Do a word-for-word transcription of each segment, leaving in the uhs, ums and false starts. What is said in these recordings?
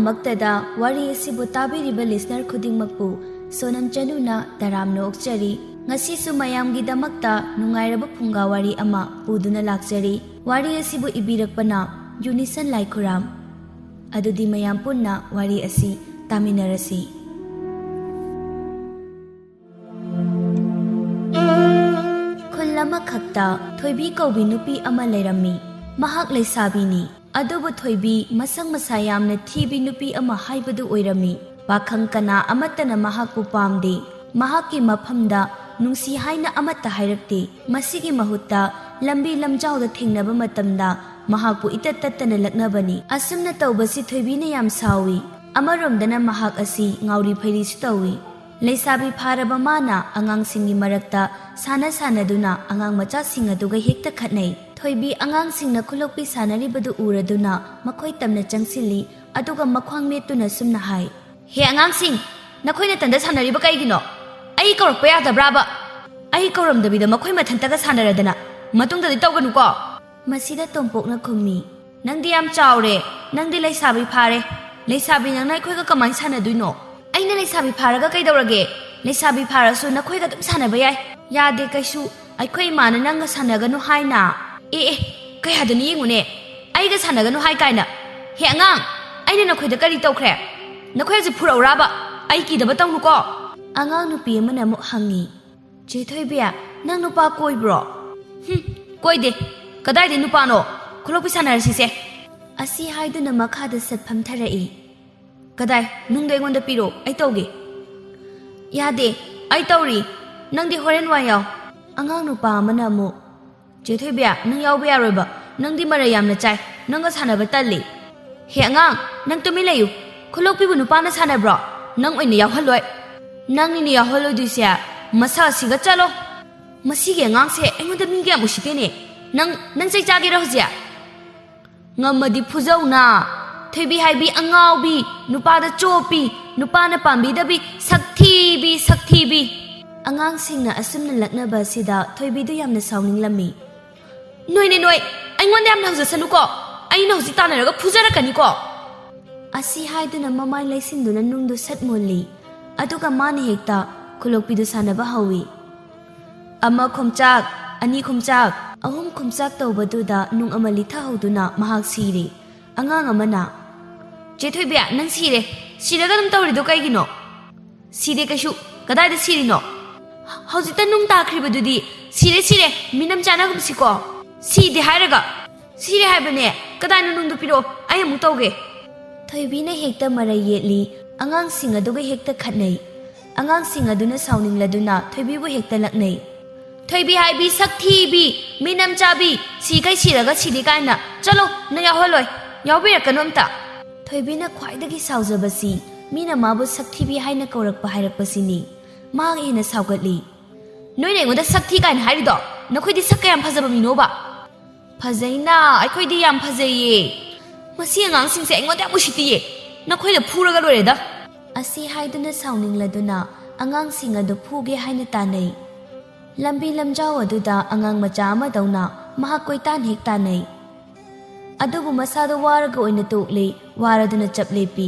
ꯄꯛꯇꯗ ꯋꯥꯔꯤ ꯑꯁꯤꯕꯨ ꯇꯥꯕꯤꯔꯤꯕ listener ꯈꯨꯗꯤꯡꯃꯛꯄꯨ ꯁꯣꯅꯝ ꯆꯅꯨꯅ ꯇꯔꯥꯝꯅ ꯑꯣꯛꯆꯔꯤ꯫ ꯉꯁꯤꯁꯨ ꯃꯌꯥꯝꯒꯤꯗꯃꯛꯇ ꯅꯨꯡꯉꯥꯏꯔꯕ ꯐꯨꯡꯒꯥ ꯋꯥꯔꯤ ꯑꯃ ꯄꯨꯗꯨꯅ ꯂꯥꯛꯆꯔꯤ꯫ ꯋꯥꯔꯤ ꯑꯁꯤꯕꯨ ꯏꯕꯤꯔꯛꯄꯅ ꯌꯨꯅꯤꯁꯟ ꯂꯥꯏꯈꯨꯔꯥꯝ꯫ ꯑꯗꯨꯗꯤ ꯃꯌꯥꯝ ꯄꯨꯟꯅ ꯋꯥꯔꯤ ꯑꯁꯤ ꯇꯥꯃꯤꯟꯅꯔꯁꯤ꯫ ꯈꯨꯜ ꯑꯃꯈꯛꯇ ꯊꯣꯏꯕꯤ ꯀꯧꯕꯤ ꯅꯨꯄꯤ ꯑꯃ ꯂꯩꯔꯝꯃꯤ꯫ ꯃꯍꯥꯛ ꯂꯩꯁꯥꯕꯤꯅꯤ꯫ ꯑꯗꯨꯕꯨ ꯊꯣꯏꯕꯤ ꯃꯁꯛ ꯃꯁꯥ ꯌꯥꯝꯅ ꯊꯤꯕꯤ ꯅꯨꯄꯤ ꯑꯃ ꯍꯥꯏꯕꯗꯨ ꯑꯣꯏꯔꯝꯃꯤ꯫ ꯄꯥꯈꯪ ꯀꯅꯥ ꯑꯃꯠꯇꯅ ꯃꯍꯥꯛꯄꯨ ꯄꯥꯝꯗꯦ꯫ ꯃꯍꯥꯛꯀꯤ ꯃꯐꯝꯗ ꯅꯨꯡꯁꯤ ꯍꯥꯏꯅ ꯑꯃꯠꯇ ꯍꯥꯏꯔꯛꯇꯦ꯫ ꯃꯁꯤꯒꯤ ꯃꯍꯨꯠꯇ ꯂꯝꯕꯤ ꯂꯝꯖꯥꯎꯗ ꯊꯦꯡꯅꯕ ꯃꯇꯝꯗ ꯃꯍꯥꯛꯄꯨ ꯏꯇꯠ ꯇꯠꯇꯅ ꯂꯛꯅꯕꯅꯤ꯫ ꯑꯁꯨꯝꯅ ꯇꯧꯕꯁꯤ ꯊꯣꯏꯕꯤꯅ ꯌꯥꯝ ꯁꯥꯎꯏ꯫ ꯑꯃꯔꯣꯝꯗꯅ ꯃꯍꯥꯛ ꯑꯁꯤ ꯉꯥꯎꯔꯤ ꯐꯩꯔꯤꯁꯨ ꯇꯧꯏ꯫ ꯂꯩꯁꯥꯕꯤ ꯐꯥꯔꯕ ꯃꯥꯅ ꯑꯉꯥꯡꯁꯤꯡꯒꯤ ꯃꯔꯛꯇ ꯁꯥꯟꯅ ꯁꯥꯟꯅꯗꯨꯅ ꯑꯉꯥꯡ ꯃꯆꯥꯁꯤꯡ ꯑꯗꯨꯒ ꯍꯦꯛꯇ ꯈꯠꯅꯩ꯫ ꯊꯣꯏꯕꯤ ꯑꯉꯥꯡꯁꯤꯡꯅ ꯈꯨꯂꯣꯛꯄꯤ ꯁꯥꯟꯅꯔꯤꯕꯗꯨ ꯎꯔꯗꯨꯅ ꯃꯈꯣꯏ ꯇꯝꯅ ꯆꯪꯁꯤꯜꯂꯤ, ꯑꯗꯨꯒ ꯃꯈ꯭ꯋꯥꯡ ꯃꯦꯠꯇꯨꯅ ꯁꯨꯝꯅ ꯍꯥꯏ, "ꯍꯦ ꯑꯉꯥꯡꯁꯤꯡ, ꯅꯈꯣꯏ ꯅꯊꯟꯗ ꯁꯥꯟꯅꯔꯤꯕ ꯀꯩꯒꯤꯅꯣ? ꯑꯩ ꯀꯧꯔꯛꯄ ꯌꯥꯗꯕ꯭ꯔꯥꯕ? ꯑꯩ ꯀꯧꯔꯝꯗꯕꯤꯗ ꯃꯈꯣꯏ ꯃꯊꯟꯇꯒ ꯁꯥꯟꯅꯔꯗꯅ ꯃꯇꯨꯡꯗꯗꯤ ꯇꯧꯒꯅꯨꯀꯣ!" ꯃꯁꯤꯗ ꯇꯣꯝꯄꯣꯛꯅ ꯈꯨꯝꯃꯤ, "ꯅꯪꯗꯤ ꯌꯥꯝ ꯆꯥꯎꯔꯦ, ꯅꯪꯗꯤ ꯂꯩꯁꯥꯕꯤ ꯐꯥꯔꯦ꯫ ꯂꯩꯁꯥꯕꯤ ꯅꯪꯅ ꯑꯩꯈꯣꯏꯒ ꯀꯃꯥꯏꯅ ꯁꯥꯟꯅꯗꯣꯏꯅꯣ? ꯑꯩꯅ ꯂꯩꯁꯥꯕꯤ ꯐꯥꯔꯒ ꯀꯩꯗꯧꯔꯒꯦ? ꯂꯩꯁꯥꯕꯤ ꯐꯥꯔꯁꯨ ꯅꯈꯣꯏꯒ ꯑꯗꯨꯝ ꯁꯥꯟꯅꯕ ꯌꯥꯏ꯫" "ꯌꯥꯗꯦ ꯀꯩꯁꯨ, ꯑꯩꯈꯣꯏ ꯏꯃꯥꯅ ꯅꯪꯒ ꯁꯥꯟꯅꯒꯅꯨ ꯍꯥꯏꯅ꯫" "ꯑꯦ ꯑꯦ, ꯀꯩ ꯍꯥꯏꯗꯣꯏꯅꯣ ꯌꯦꯡꯉꯨꯅꯦ, ꯑꯩꯒ ꯁꯥꯟꯅꯒꯅꯨ ꯍꯥꯏ ꯀꯥꯏꯅ꯫ ꯍꯦ ꯑꯉꯥꯡ, ꯑꯩꯅ ꯅꯈꯣꯏꯗ ꯀꯔꯤ ꯇꯧꯈ꯭ꯔꯦ? ꯅꯈꯣꯏ ꯍꯧꯖꯤꯛ ꯐꯨꯔꯛꯎꯔꯥꯕ? ꯑꯩ ꯀꯤꯗꯕ ꯇꯧꯅꯨꯀꯣ!" ꯑꯉꯥꯡ ꯅꯨꯄꯤ ꯑꯃꯅ ꯑꯃꯨꯛ ꯍꯪꯉꯤ, "ꯆꯦ ꯊꯣꯏꯕꯤ, ꯅꯪ ꯅꯨꯄꯥ ꯀꯣꯏꯕ꯭ꯔꯣ?" "ꯍꯨꯝ, ꯀꯣꯏꯗꯦ꯫ ꯀꯗꯥꯏꯗꯩ ꯅꯨꯄꯥꯅꯣ? ꯈꯨꯂꯣꯛꯄꯤ ꯁꯥꯟꯅꯔꯁꯤꯁꯦ꯫" ꯑꯁꯤ ꯍꯥꯏꯗꯨꯅ ꯃꯈꯥꯗ ꯁꯠ ꯐꯝꯊꯔꯛꯏ꯫ "ꯀꯗꯥꯏ? ꯅꯨꯡꯗꯣ ꯑꯩꯉꯣꯟꯗ ꯄꯤꯔꯣ, ꯑꯩ ꯇꯧꯒꯦ꯫" "ꯌꯥꯗꯦ, ꯑꯩ ꯇꯧꯔꯤ꯫ ꯅꯪꯗꯤ ꯍꯣꯔꯦꯟ ꯋꯥꯏ ꯌꯥꯎ꯫" ꯑꯉꯥꯡ ꯅꯨꯄꯥ ꯑꯃꯅ ꯑꯃꯨꯛ, "ꯆꯦ ꯊꯣꯏꯕꯤ, ꯅꯪ ꯌꯥꯎꯕ ꯌꯥꯔꯣꯏꯕ꯫ ꯅꯪꯗꯤ ꯃꯔꯩ ꯌꯥꯝꯅ ꯆꯥꯏ꯫ ꯅꯪꯒ ꯁꯥꯟꯅꯕ ꯇꯜꯂꯤ꯫" "ꯍꯦ ꯑꯉꯥꯡ, ꯅꯪ ꯇꯨꯃꯤꯟ ꯂꯩꯌꯨ꯫ ꯈꯨꯂꯣꯛꯄꯤꯕꯨ ꯅꯨꯄꯥꯅ ꯁꯥꯟꯅꯕ꯭ꯔꯣ? ꯅꯪ ꯑꯣꯏꯅ ꯌꯥꯎꯍꯜꯂꯣꯏ꯫" "ꯅꯪꯅꯤꯅꯦ ꯌꯥꯎꯍꯜꯂꯣꯏꯗꯣꯏꯁꯦ꯫ ꯃꯁꯛ ꯑꯁꯤꯒ ꯆꯠꯂꯣ꯫" "ꯃꯁꯤꯒꯤ ꯑꯉꯥꯡꯁꯦ ꯑꯩꯉꯣꯟꯗ ꯃꯤꯒ ꯌꯥꯝ ꯎꯁꯤꯠꯇꯦꯅꯦ꯫ ꯅꯪ, ꯅꯪ ꯆꯩ ꯆꯥꯒꯦꯔꯣ ꯍꯧꯖꯤꯛ?" "ꯉꯝꯃꯗꯤ ꯐꯨꯖꯧꯅ꯫ ꯊꯣꯏꯕꯤ ꯍꯥꯏꯕꯤ ꯑꯉꯥꯎꯕꯤ, ꯅꯨꯄꯥꯗ ꯆꯣꯞꯄꯤ, ꯅꯨꯄꯥꯅ ꯄꯥꯝꯕꯤꯗꯕꯤ, ꯁꯛꯊꯤꯕꯤ, ꯁꯛꯊꯤꯕꯤ꯫" ꯑꯉꯥꯡꯁꯤꯡꯅ ꯑꯁꯨꯝꯅ ꯂꯛꯅꯕ ꯑꯁꯤꯗ ꯊꯣꯏꯕꯤꯗꯨ ꯌꯥꯝꯅ ꯁꯥꯎꯅꯤꯡꯂꯝꯃꯤ꯫ "ꯅꯣꯏꯅꯦ ꯅꯣꯏ, ꯑꯩꯉꯣꯟꯗ ꯌꯥꯝꯅ ꯍꯧꯖꯁꯅꯨꯀꯣ꯫ ꯑꯩꯅ ꯍꯧꯖꯤꯛ ꯇꯥꯟꯅꯔꯒ ꯐꯨꯖꯔꯛꯀꯅꯤꯀꯣ꯫" ꯑꯁꯤ ꯍꯥꯏꯗꯨꯅ ꯃꯃꯥꯏ ꯂꯩꯁꯤꯟꯗꯨꯅ ꯅꯨꯡꯗꯨ ꯁꯠ ꯃꯨꯜꯂꯤ꯫ ꯑꯗꯨꯒ ꯃꯥꯅ ꯍꯦꯛꯇ ꯈꯨꯂꯣꯛꯄꯤꯗꯨ ꯁꯥꯟꯅꯕ ꯍꯧꯏ꯫ ꯑꯃ ꯈꯣꯡꯆꯥꯛ, ꯑꯅꯤ ꯈꯣꯡꯆꯥꯛ, ꯑꯍꯨꯝ ꯈꯣꯡꯆꯥꯛ ꯇꯧꯕꯗꯨꯗ ꯅꯨꯡ ꯑꯃ ꯂꯤꯊꯍꯧꯗꯨꯅ ꯃꯍꯥꯛ ꯁꯤꯔꯦ꯫ ꯑꯉꯥꯡ ꯑꯃꯅ, "ꯆꯦ ꯊꯣꯏꯕꯤ, ꯅꯪ ꯁꯤꯔꯦ꯫ ꯁꯤꯔꯒ ꯑꯗꯨꯝ ꯇꯧꯔꯤꯗꯣ ꯀꯩꯒꯤꯅꯣ?" "ꯁꯤꯗꯦ ꯀꯩꯁꯨ꯫ ꯀꯗꯥꯏꯗ ꯁꯤꯔꯤꯅꯣ?" "ꯍꯧꯖꯤꯛꯇ ꯅꯨꯡ ꯇꯥꯈ꯭ꯔꯤꯕꯗꯨꯗꯤ꯫ ꯁꯤꯔꯦ, ꯁꯤꯔꯦ꯫ ꯃꯤꯅꯝ ꯆꯥꯅꯒꯨꯝꯁꯤꯀꯣ꯫ ꯁꯤꯗꯦ ꯍꯥꯏꯔꯒ꯫ ꯁꯤꯔꯦ ꯍꯥꯏꯕꯅꯦ꯫ ꯀꯗꯥꯏꯅꯣ ꯅꯨꯡꯗꯨ? ꯄꯤꯔꯛꯑꯣ, ꯑꯩ ꯑꯃꯨꯛ ꯇꯧꯒꯦ꯫" ꯊꯣꯏꯕꯤꯅ ꯍꯦꯛꯇ ꯃꯔꯩ ꯌꯦꯠꯂꯤ꯫ ꯑꯉꯥꯡꯁꯤꯡ ꯑꯗꯨꯒ ꯍꯦꯛꯇ ꯈꯠꯅꯩ꯫ ꯑꯉꯥꯡꯁꯤꯡ ꯑꯗꯨꯅ ꯁꯥꯎꯅꯤꯡꯂꯗꯨꯅ ꯊꯣꯏꯕꯤꯕꯨ ꯍꯦꯛꯇ ꯂꯛꯅꯩ꯫ "ꯊꯣꯏꯕꯤ ꯍꯥꯏꯕꯤ, ꯁꯛ ꯊꯤꯕꯤ, ꯃꯤꯅꯝ ꯆꯥꯕꯤ, ꯁꯤꯈꯩ ꯁꯤꯔꯒ ꯁꯤꯗꯦ ꯀꯥꯏꯅ꯫ ꯆꯠꯂꯣ, ꯅꯪ ꯌꯥꯎꯍꯜꯂꯣꯏ꯫ ꯌꯥꯎꯕꯤꯔꯛꯀꯅꯨ ꯑꯝꯇ꯫" ꯊꯣꯏꯕꯤꯅ ꯈ꯭ꯋꯥꯏꯗꯒꯤ ꯁꯥꯎꯖꯕꯁꯤ ꯃꯤꯅ ꯃꯥꯕꯨ ꯁꯛ ꯊꯤꯕꯤ ꯍꯥꯏꯅ ꯀꯧꯔꯛꯄ ꯍꯥꯏꯔꯛꯄꯁꯤꯅꯤ꯫ ꯃꯍꯥꯛ ꯍꯦꯟꯅ ꯁꯥꯎꯒꯠꯂꯤ꯫ "ꯅꯣꯏꯅ ꯑꯩꯉꯣꯟꯗ ꯁꯛ ꯊꯤ ꯀꯥꯏꯅ ꯍꯥꯏꯔꯤꯗꯣ? ꯅꯈꯣꯏꯗꯤ ꯁꯛ ꯀꯌꯥꯝ ꯐꯖꯕ ꯃꯤꯅꯣꯕ?" "ꯐꯖꯩꯅ, ꯑꯩꯈꯣꯏꯗꯤ ꯌꯥꯝ ꯐꯖꯩꯌꯦ꯫ ꯃꯁꯤ ꯑꯉꯥꯡꯁꯤꯡꯁꯦ ꯑꯩꯉꯣꯟꯗ ꯌꯥꯝ ꯎꯁꯤꯠꯇꯤꯌꯦ꯫ ꯅꯈꯣꯏꯗ ꯐꯨꯔꯒ ꯂꯣꯏꯔꯦꯗ꯫" ꯑꯁꯤ ꯍꯥꯏꯗꯨꯅ ꯁꯥꯎꯅꯤꯡꯂꯗꯨꯅ ꯑꯉꯥꯡꯁꯤꯡ ꯑꯗꯨ ꯐꯨꯒꯦ ꯍꯥꯏꯅ ꯇꯥꯟꯅꯩ꯫ ꯂꯝꯕꯤ ꯂꯝꯖꯥꯎ ꯑꯗꯨꯗ ꯑꯉꯥꯡ ꯃꯆꯥ ꯑꯃꯗꯧꯅ ꯃꯍꯥꯛ ꯀꯣꯏꯇꯥꯟ ꯍꯦꯛ ꯇꯥꯟꯅꯩ꯫ ꯑꯗꯨꯕꯨ ꯃꯁꯥꯗꯣ ꯋꯥꯔꯒ ꯑꯣꯏꯅ ꯇꯣꯛꯂꯦ, ꯋꯥꯔꯗꯨꯅ ꯆꯞ ꯂꯦꯞꯄꯤ꯫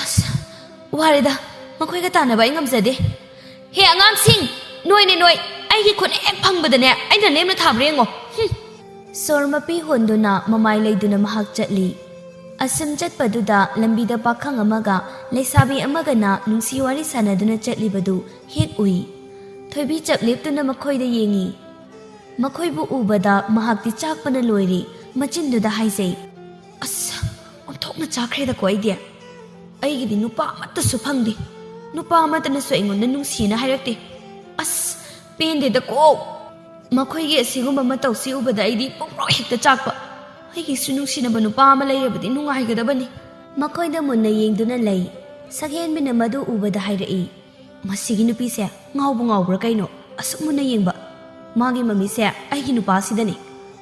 "ꯑꯁ, ꯋꯥꯔꯦꯗ, ꯃꯈꯣꯏꯒ ꯇꯥꯟꯅꯕ ꯑꯩ ꯉꯝꯖꯗꯦ꯫ ꯍꯦ ꯑꯉꯥꯡꯁꯤꯡ, ꯅꯣꯏꯅꯦ ꯅꯣꯏ, ꯑꯩꯒꯤ ꯈꯨꯠ ꯍꯦꯛ ꯐꯪꯕꯗꯅꯦ ꯑꯩꯅ ꯂꯦꯝꯅ ꯊꯥꯕ꯭ꯔꯥ ꯌꯦꯡꯉꯣ꯫ ꯍꯨꯝ꯫" ꯁꯣꯔ ꯃꯄꯤ ꯍꯣꯟꯗꯨꯅ ꯃꯃꯥꯏ ꯂꯩꯗꯨꯅ ꯃꯍꯥꯛ ꯆꯠꯂꯤ꯫ ꯑꯁꯨꯝ ꯆꯠꯄꯗꯨꯗ ꯂꯝꯕꯤꯗ ꯄꯥꯈꯪ ꯑꯃꯒ ꯂꯩꯁꯥꯕꯤ ꯑꯃꯒꯅ ꯅꯨꯡꯁꯤ ꯋꯥꯔꯤ ꯁꯥꯟꯅꯗꯨꯅ ꯆꯠꯂꯤꯕꯗꯨ ꯍꯦꯛ ꯎꯏ꯫ ꯊꯣꯏꯕꯤ ꯆꯞ ꯂꯦꯞꯇꯨꯅ ꯃꯈꯣꯏꯗ ꯌꯦꯡꯉꯤ꯫ ꯃꯈꯣꯏꯕꯨ ꯎꯕꯗ ꯃꯍꯥꯛꯇꯤ ꯆꯥꯛꯄꯅ ꯂꯣꯏꯔꯦ꯫ ꯃꯆꯤꯟꯗꯨꯗ ꯍꯥꯏꯖꯩ, "ꯑꯁ, ꯑꯣꯟꯊꯣꯛꯅ ꯆꯥꯛꯈ꯭ꯔꯦꯗꯀꯣ ꯑꯩꯗꯤ꯫ ꯑꯩꯒꯤꯗꯤ ꯅꯨꯄꯥ ꯑꯃꯠꯇꯁꯨ ꯐꯪꯗꯦ꯫ ꯅꯨꯄꯥ ꯑꯃꯠꯇꯅꯁꯨ ꯑꯩꯉꯣꯟꯗ ꯅꯨꯡꯁꯤꯅ ꯍꯥꯏꯔꯛꯇꯦ꯫ ꯑꯁ, ꯄꯦꯟꯗꯦꯗꯀꯣ꯫ ꯃꯈꯣꯏꯒꯤ ꯑꯁꯤꯒꯨꯝꯕ ꯃꯇꯧꯁꯤ ꯎꯕꯗ ꯑꯩꯗꯤ ꯄꯨꯡꯅꯣꯛ ꯍꯦꯛꯇ ꯆꯥꯛꯄ꯫ ꯑꯩꯒꯤꯁꯨ ꯅꯨꯡꯁꯤꯅꯕ ꯅꯨꯄꯥ ꯑꯃ ꯂꯩꯔꯕꯗꯤ ꯅꯨꯡꯉꯥꯏꯒꯗꯕꯅꯤ꯫" ꯃꯈꯣꯏꯗ ꯃꯨꯟꯅ ꯌꯦꯡꯗꯨꯅ ꯂꯩ꯫ ꯁꯛꯍꯦꯟꯕꯤꯅ ꯃꯗꯨ ꯎꯕꯗ ꯍꯥꯏꯔꯛꯏ, "ꯃꯁꯤꯒꯤ ꯅꯨꯄꯤꯁꯦ ꯉꯥꯎꯕ ꯉꯥꯎꯕ꯭ꯔꯥ ꯀꯩꯅꯣ? ꯑꯁꯨꯛ ꯃꯨꯟꯅ ꯌꯦꯡꯕ꯫ ꯃꯥꯒꯤ ꯃꯃꯤꯠꯁꯦ ꯑꯩꯒꯤ ꯅꯨꯄꯥꯁꯤꯗꯅꯤ꯫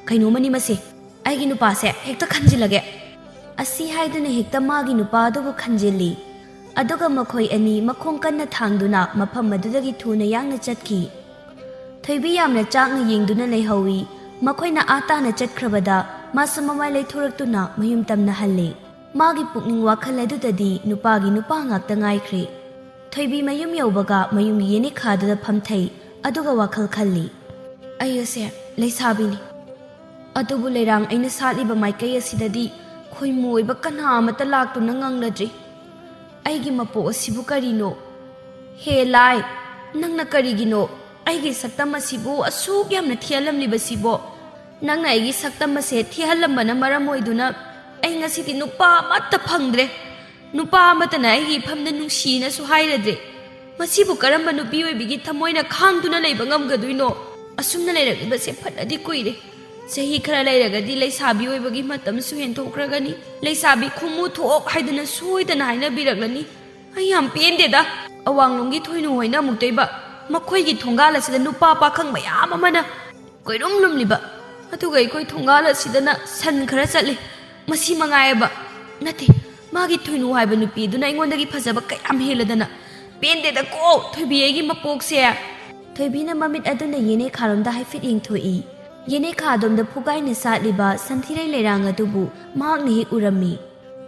ꯀꯩꯅꯣꯃꯅꯤ ꯃꯁꯤ꯫ ꯑꯩꯒꯤ ꯅꯨꯄꯥꯁꯦ ꯍꯦꯛꯇ ꯈꯟꯖꯤꯜꯂꯒꯦ꯫" ꯑꯁꯤ ꯍꯥꯏꯗꯨꯅ ꯍꯦꯛꯇ ꯃꯥꯒꯤ ꯅꯨꯄꯥ ꯑꯗꯨꯕꯨ ꯈꯟꯖꯤꯜꯂꯤ꯫ ꯑꯗꯨꯒ ꯃꯈꯣꯏ ꯑꯅꯤ ꯃꯈꯣꯡ ꯀꯟꯅ ꯊꯥꯡꯗꯨꯅ ꯃꯐꯝ ꯑꯗꯨꯗꯒꯤ ꯊꯨꯅ ꯌꯥꯡꯅ ꯆꯠꯈꯤ꯫ ꯊꯣꯏꯕꯤ ꯌꯥꯝꯅ ꯆꯥꯛꯅ ꯌꯦꯡꯗꯨꯅ ꯂꯩꯍꯧꯏ꯫ ꯃꯈꯣꯏꯅ ꯑꯥ ꯇꯥꯅ ꯆꯠꯈ꯭ꯔꯕꯗ ꯃꯥꯁꯨ ꯃꯃꯥꯏ ꯂꯩꯊꯣꯔꯛꯇꯨꯅ ꯃꯌꯨꯝ ꯇꯝꯅ ꯍꯜꯂꯤ꯫ ꯃꯥꯒꯤ ꯄꯨꯛꯅꯤꯡ ꯋꯥꯈꯜ ꯑꯗꯨꯗꯗꯤ ꯅꯨꯄꯥꯒꯤ ꯅꯨꯄꯥ ꯉꯥꯛꯇ ꯉꯥꯏꯈ꯭ꯔꯦ꯫ ꯊꯣꯏꯕꯤ ꯃꯌꯨꯝ ꯌꯧꯕꯒ ꯃꯌꯨꯝꯒꯤ ꯌꯦꯅꯤꯈꯥꯗꯨꯗ ꯐꯝꯊꯩ, ꯑꯗꯨꯒ ꯋꯥꯈꯜ ꯈꯜꯂꯤ꯫ "ꯑꯩ ꯑꯁꯦ ꯂꯩꯁꯥꯕꯤꯅꯤ, ꯑꯗꯨꯕꯨ ꯂꯩꯔꯥꯡ ꯑꯩꯅ ꯁꯥꯠꯂꯤꯕ ꯃꯥꯏꯀꯩ ꯑꯁꯤꯗꯗꯤ ꯈꯣꯏꯃꯨ ꯑꯣꯏꯕ ꯀꯅꯥ ꯑꯃꯠꯇ ꯂꯥꯛꯇꯨꯅ ꯉꯪꯂꯗ꯭ꯔꯤ꯫ ꯑꯩꯒꯤ ꯃꯄꯣꯛ ꯑꯁꯤꯕꯨ ꯀꯔꯤꯅꯣ? ꯍꯦ ꯂꯥꯏ, ꯅꯪꯅ ꯀꯔꯤꯒꯤꯅꯣ ꯑꯩꯒꯤ ꯁꯛꯇꯝ ꯑꯁꯤꯕꯨ ꯑꯁꯨꯛ ꯌꯥꯝꯅ ꯊꯤꯍꯜꯂꯝꯂꯤꯕꯁꯤꯕꯣ? ꯅꯪꯅ ꯑꯩꯒꯤ ꯁꯛꯇꯝ ꯑꯁꯦ ꯊꯤꯍꯜꯂꯝꯕꯅ ꯃꯔꯝ ꯑꯣꯏꯗꯨꯅ ꯑꯩ ꯉꯁꯤꯗꯤ ꯅꯨꯄꯥ ꯑꯃꯠꯇ ꯐꯪꯗ꯭ꯔꯦ꯫ ꯅꯨꯄꯥ ꯑꯃꯠꯇꯅ ꯑꯩꯒꯤ ꯏꯐꯝꯗ ꯅꯨꯡꯁꯤꯅꯁꯨ ꯍꯥꯏꯔꯗ꯭ꯔꯦ꯫ ꯃꯁꯤꯕꯨ ꯀꯔꯝꯕ ꯅꯨꯄꯤ ꯑꯣꯏꯕꯤꯒꯤ ꯊꯃꯣꯏꯅ ꯈꯥꯡꯗꯨꯅ ꯂꯩꯕ ꯉꯝꯒꯗꯣꯏꯅꯣ? ꯑꯁꯨꯝꯅ ꯂꯩꯔꯛꯂꯤꯕꯁꯦ ꯐꯅꯗꯤ ꯀꯨꯏꯔꯦ꯫ ꯆꯍꯤ ꯈꯔ ꯂꯩꯔꯒꯗꯤ ꯂꯩꯁꯥꯕꯤ ꯑꯣꯏꯕꯒꯤ ꯃꯇꯝꯁꯨ ꯍꯦꯟꯊꯣꯛꯈ꯭ꯔꯒꯅꯤ꯫ ꯂꯩꯁꯥꯕꯤ ꯈꯨꯃꯨ ꯊꯣꯛ ꯍꯥꯏꯗꯨꯅ ꯁꯣꯏꯗꯅ ꯍꯥꯏꯅꯕꯤꯔꯛꯂꯅꯤ꯫ ꯑꯩ ꯌꯥꯝ ꯄꯦꯟꯗꯦꯗ꯫ ꯑꯋꯥꯡꯂꯣꯝꯒꯤ ꯊꯣꯏꯅꯨ ꯍꯣꯏꯅ ꯑꯃꯨꯛꯇꯣꯏꯕ꯫ ꯃꯈꯣꯏꯒꯤ ꯊꯣꯡꯒꯥꯜ ꯑꯁꯤꯗ ꯅꯨꯄꯥ ꯄꯥꯈꯪ ꯃꯌꯥꯝ ꯑꯃꯅ ꯀꯣꯏꯔꯨꯝ ꯂꯨꯝꯂꯤꯕ, ꯑꯗꯨꯒ ꯑꯩꯈꯣꯏ ꯊꯣꯡꯒꯥꯜ ꯑꯁꯤꯗꯅ ꯁꯟ ꯈꯔ ꯆꯠꯂꯤ꯫ ꯃꯁꯤ ꯃꯉꯥꯏꯑꯕ꯫ ꯅꯠꯇꯦ, ꯃꯥꯒꯤ ꯊꯣꯏꯅꯨ ꯍꯥꯏꯕ ꯅꯨꯄꯤ ꯑꯗꯨꯅ ꯑꯩꯉꯣꯟꯗꯒꯤ ꯐꯖꯕ ꯀꯌꯥꯝ ꯍꯦꯜꯂꯗꯅ꯫ ꯄꯦꯟꯗꯦꯗꯀꯣ, ꯊꯣꯏꯕꯤ, ꯑꯩꯒꯤ ꯃꯄꯣꯛꯁꯦ!" ꯊꯣꯏꯕꯤꯅ ꯃꯃꯤꯠ ꯑꯗꯨꯅ ꯌꯦꯅꯦꯈꯥꯔꯣꯝꯗ ꯍꯥꯏꯐꯦꯠ ꯌꯦꯡꯊꯣꯛꯏ꯫ ꯌꯦꯅꯦꯈꯥ ꯑꯗꯣꯝꯗ ꯐꯨꯒꯥꯏꯅ ꯁꯥꯠꯂꯤꯕ ꯁꯟꯊꯤꯔꯩ ꯂꯩꯔꯥꯡ ꯑꯗꯨꯕꯨ ꯃꯍꯥꯛꯅ ꯍꯦꯛ ꯎꯔꯝꯃꯤ꯫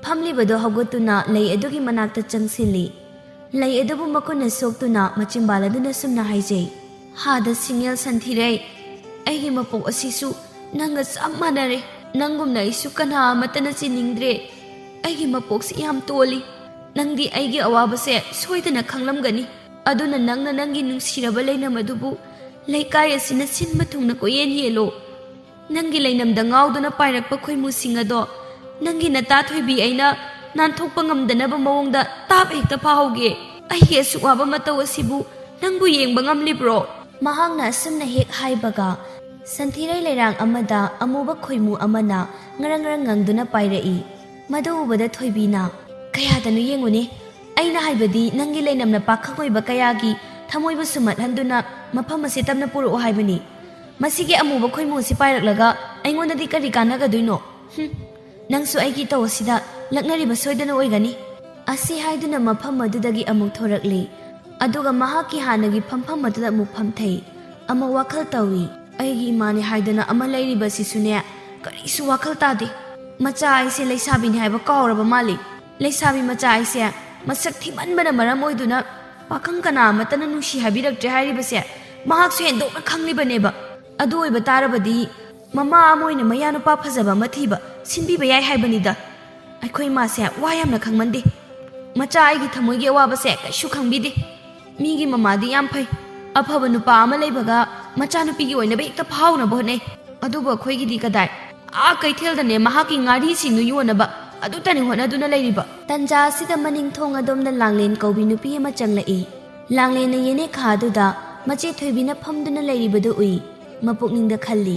ꯐꯝꯂꯤꯕꯗꯨ ꯍꯧꯒꯠꯇꯨꯅ ꯂꯩ ꯑꯗꯨꯒꯤ ꯃꯅꯥꯛꯇ ꯆꯪꯁꯤꯜꯂꯤ꯫ ꯂꯩ ꯑꯗꯨꯕꯨ ꯃꯈꯨꯠꯅ ꯁꯣꯛꯇꯨꯅ ꯃꯆꯤꯝꯕꯥꯜ ꯑꯗꯨꯅ ꯁꯨꯝꯅ ꯍꯥꯏꯖꯩ, "ꯍꯥꯗ ꯁꯤꯡꯉꯦꯜ ꯁꯟꯊꯤꯔꯩ, ꯑꯩꯒꯤ ꯃꯄꯣꯛ ꯑꯁꯤꯁꯨ ꯅꯪꯒ ꯆꯞ ꯃꯥꯟꯅꯔꯦ꯫ ꯅꯪꯒꯨꯝꯅ ꯑꯩꯁꯨ ꯀꯅꯥ ꯑꯃꯠꯇꯅ ꯆꯤꯅꯤꯡꯗ꯭ꯔꯦ꯫ ꯑꯩꯒꯤ ꯃꯄꯣꯛꯁꯤ ꯌꯥꯝ ꯇꯣꯜꯂꯤ꯫ ꯅꯪꯗꯤ ꯑꯩꯒꯤ ꯑꯋꯥꯕꯁꯦ ꯁꯣꯏꯗꯅ ꯈꯪꯂꯝꯒꯅꯤ꯫ ꯑꯗꯨꯅ ꯅꯪꯅ ꯅꯪꯒꯤ ꯅꯨꯡꯁꯤꯔꯕ ꯂꯩꯅꯝ ꯑꯗꯨꯕꯨ ꯂꯩꯀꯥꯏ ꯑꯁꯤꯅ ꯁꯤꯟꯕ ꯊꯨꯡꯅ ꯀꯣꯏꯌꯦꯟ ꯌꯦꯜꯂꯣ꯫ ꯅꯪꯒꯤ ꯂꯩꯅꯝꯗ ꯉꯥꯎꯗꯨꯅ ꯄꯥꯏꯔꯛꯄ ꯈꯣꯏꯃꯨꯁꯤꯡ ꯑꯗꯣ ꯅꯪꯒꯤ ꯅꯇꯥ ꯊꯣꯏꯕꯤ ꯑꯩꯅ ꯅꯥꯟꯊꯣꯛꯄ ꯉꯝꯗꯅꯕ ꯃꯑꯣꯡꯗ ꯇꯥꯞ ꯍꯦꯛꯇ ꯐꯥꯍꯧꯒꯦ꯫ ꯑꯩꯒꯤ ꯑꯁꯨꯛ ꯋꯥꯕ ꯃꯇꯧ ꯑꯁꯤꯕꯨ ꯅꯪꯕꯨ ꯌꯦꯡꯕ ꯉꯝꯂꯤꯕ꯭ꯔꯣ?" ꯃꯍꯥꯛꯅ ꯑꯁꯨꯝꯅ ꯍꯦꯛ ꯍꯥꯏꯕꯒ, ꯁꯟꯊꯤꯔꯩ ꯂꯩꯔꯥꯡ ꯑꯃꯗ ꯑꯃꯨꯕ ꯈꯣꯏꯃꯨ ꯑꯃꯅ ꯉꯔꯪ ꯉꯔꯪ ꯉꯪꯗꯨꯅ ꯄꯥꯏꯔꯛꯏ꯫ ꯃꯗꯨ ꯎꯕꯗ ꯊꯣꯏꯕꯤꯅ, "ꯀꯌꯥꯗꯅꯣ ꯌꯦꯡꯉꯨꯅꯦ, ꯑꯩꯅ ꯍꯥꯏꯕꯗꯤ ꯅꯪꯒꯤ ꯂꯩꯅꯝꯅ ꯄꯥꯈꯪ ꯑꯣꯏꯕ ꯀꯌꯥꯒꯤ ꯊꯃꯣꯏꯕꯨ ꯁꯨꯝꯍꯠꯍꯟꯗꯨꯅ ꯃꯐꯝ ꯑꯁꯤ ꯇꯞꯅ ꯄꯨꯔꯛꯑꯣ ꯍꯥꯏꯕꯅꯤ꯫ ꯃꯁꯤꯒꯤ ꯑꯃꯨꯕ ꯈꯣꯏꯃꯨ ꯑꯁꯤ ꯄꯥꯏꯔꯛꯂꯒ ꯑꯩꯉꯣꯟꯗꯗꯤ ꯀꯔꯤ ꯀꯥꯟꯅꯒꯗꯣꯏꯅꯣ? ꯍꯨꯝ, ꯅꯪꯁꯨ ꯑꯩꯒꯤ ꯏꯇꯧ ꯑꯁꯤꯗ ꯂꯛꯅꯔꯤꯕ ꯁꯣꯏꯗꯅ ꯑꯣꯏꯒꯅꯤ꯫" ꯑꯁꯤ ꯍꯥꯏꯗꯨꯅ ꯃꯐꯝ ꯑꯗꯨꯗꯒꯤ ꯑꯃꯨꯛ ꯊꯣꯔꯛꯂꯤ꯫ ꯑꯗꯨꯒ ꯃꯍꯥꯛꯀꯤ ꯍꯥꯟꯅꯒꯤ ꯐꯝꯐꯝ ꯑꯗꯨꯗ ꯑꯃꯨꯛ ꯐꯝꯊꯩ꯫ ꯑꯃꯨꯛ ꯋꯥꯈꯜ ꯇꯧꯏ꯫ "ꯑꯩꯒꯤ ꯏꯃꯥꯅꯤ ꯍꯥꯏꯗꯅ ꯑꯃ ꯂꯩꯔꯤꯕꯁꯤꯁꯨꯅꯦ, ꯀꯔꯤꯁꯨ ꯋꯥꯈꯜ ꯇꯥꯗꯦ꯫ ꯃꯆꯥ ꯑꯩꯁꯦ ꯂꯩꯁꯥꯕꯤꯅꯤ ꯍꯥꯏꯕ ꯀꯥꯎꯔꯕ ꯃꯥꯜꯂꯤ꯫ ꯂꯩꯁꯥꯕꯤ ꯃꯆꯥ ꯑꯩꯁꯦ ꯃꯁꯛ ꯊꯤꯃꯟꯕꯅ ꯃꯔꯝ ꯑꯣꯏꯗꯨꯅ ꯄꯥꯈꯪ ꯀꯅꯥ ꯑꯃꯠꯇꯅ ꯅꯨꯡꯁꯤ ꯍꯥꯏꯕꯤꯔꯛꯇ꯭ꯔꯦ ꯍꯥꯏꯔꯤꯕꯁꯦ ꯃꯍꯥꯛꯁꯨ ꯍꯦꯟꯗꯣꯛꯅ ꯈꯪꯂꯤꯕꯅꯦꯕ꯫ ꯑꯗꯨ ꯑꯣꯏꯕ ꯇꯥꯔꯕꯗꯤ ꯃꯃꯥ ꯑꯃ ꯑꯣꯏꯅ ꯃꯌꯥ ꯅꯨꯄꯥ ꯐꯖꯕ ꯑꯃ ꯊꯤꯕ ꯁꯤꯟꯕꯤꯕ ꯌꯥꯏ ꯍꯥꯏꯕꯅꯤꯗ꯫ ꯑꯩꯈꯣꯏ ꯏꯃꯥꯁꯦ ꯋꯥ ꯌꯥꯝꯅ ꯈꯪꯃꯟꯗꯦ꯫ ꯃꯆꯥ ꯑꯩꯒꯤ ꯊꯃꯣꯏꯒꯤ ꯑꯋꯥꯕꯁꯦ ꯀꯩꯁꯨ ꯈꯪꯕꯤꯗꯦ꯫ ꯃꯤꯒꯤ ꯃꯃꯥꯗꯤ ꯌꯥꯝ ꯐꯩ꯫ ꯑꯐꯕ ꯅꯨꯄꯥ ꯑꯃ ꯂꯩꯕꯒ ꯃꯆꯥꯅꯨꯄꯤꯒꯤ ꯑꯣꯏꯅꯕ ꯍꯦꯛꯇ ꯐꯥꯎꯅꯕ ꯍꯣꯠꯅꯩ꯫ ꯑꯗꯨꯕꯨ ꯑꯩꯈꯣꯏꯒꯤꯗꯤ ꯀꯗꯥꯏ? ꯑꯥ ꯀꯩꯊꯦꯜꯗꯅꯦ ꯃꯍꯥꯛꯀꯤ ꯉꯥꯔꯤꯁꯤꯡꯗꯨ ꯌꯣꯟꯅꯕ ꯑꯗꯨꯇꯅꯤ ꯍꯣꯠꯅꯗꯨꯅ ꯂꯩꯔꯤꯕ꯫ ꯇꯟꯖꯥ ꯑꯁꯤꯗ ꯃꯅꯤꯡ ꯊꯣꯡ ꯑꯗꯣꯝꯗ ꯂꯥꯡꯂꯦꯟ ꯀꯧꯕꯤ ꯅꯨꯄꯤ ꯑꯃ ꯆꯪꯂꯛꯏ꯫ ꯂꯥꯡꯂꯦꯟꯅ ꯌꯦꯅꯦꯛꯈꯥ ꯑꯗꯨꯗ ꯃꯆꯦ ꯊꯣꯏꯕꯤꯅ ꯐꯝꯗꯨꯅ ꯂꯩꯔꯤꯕꯗꯨ ꯎꯏ꯫ ꯃꯄꯨꯛꯅꯤꯡꯗ ꯈꯜꯂꯤ,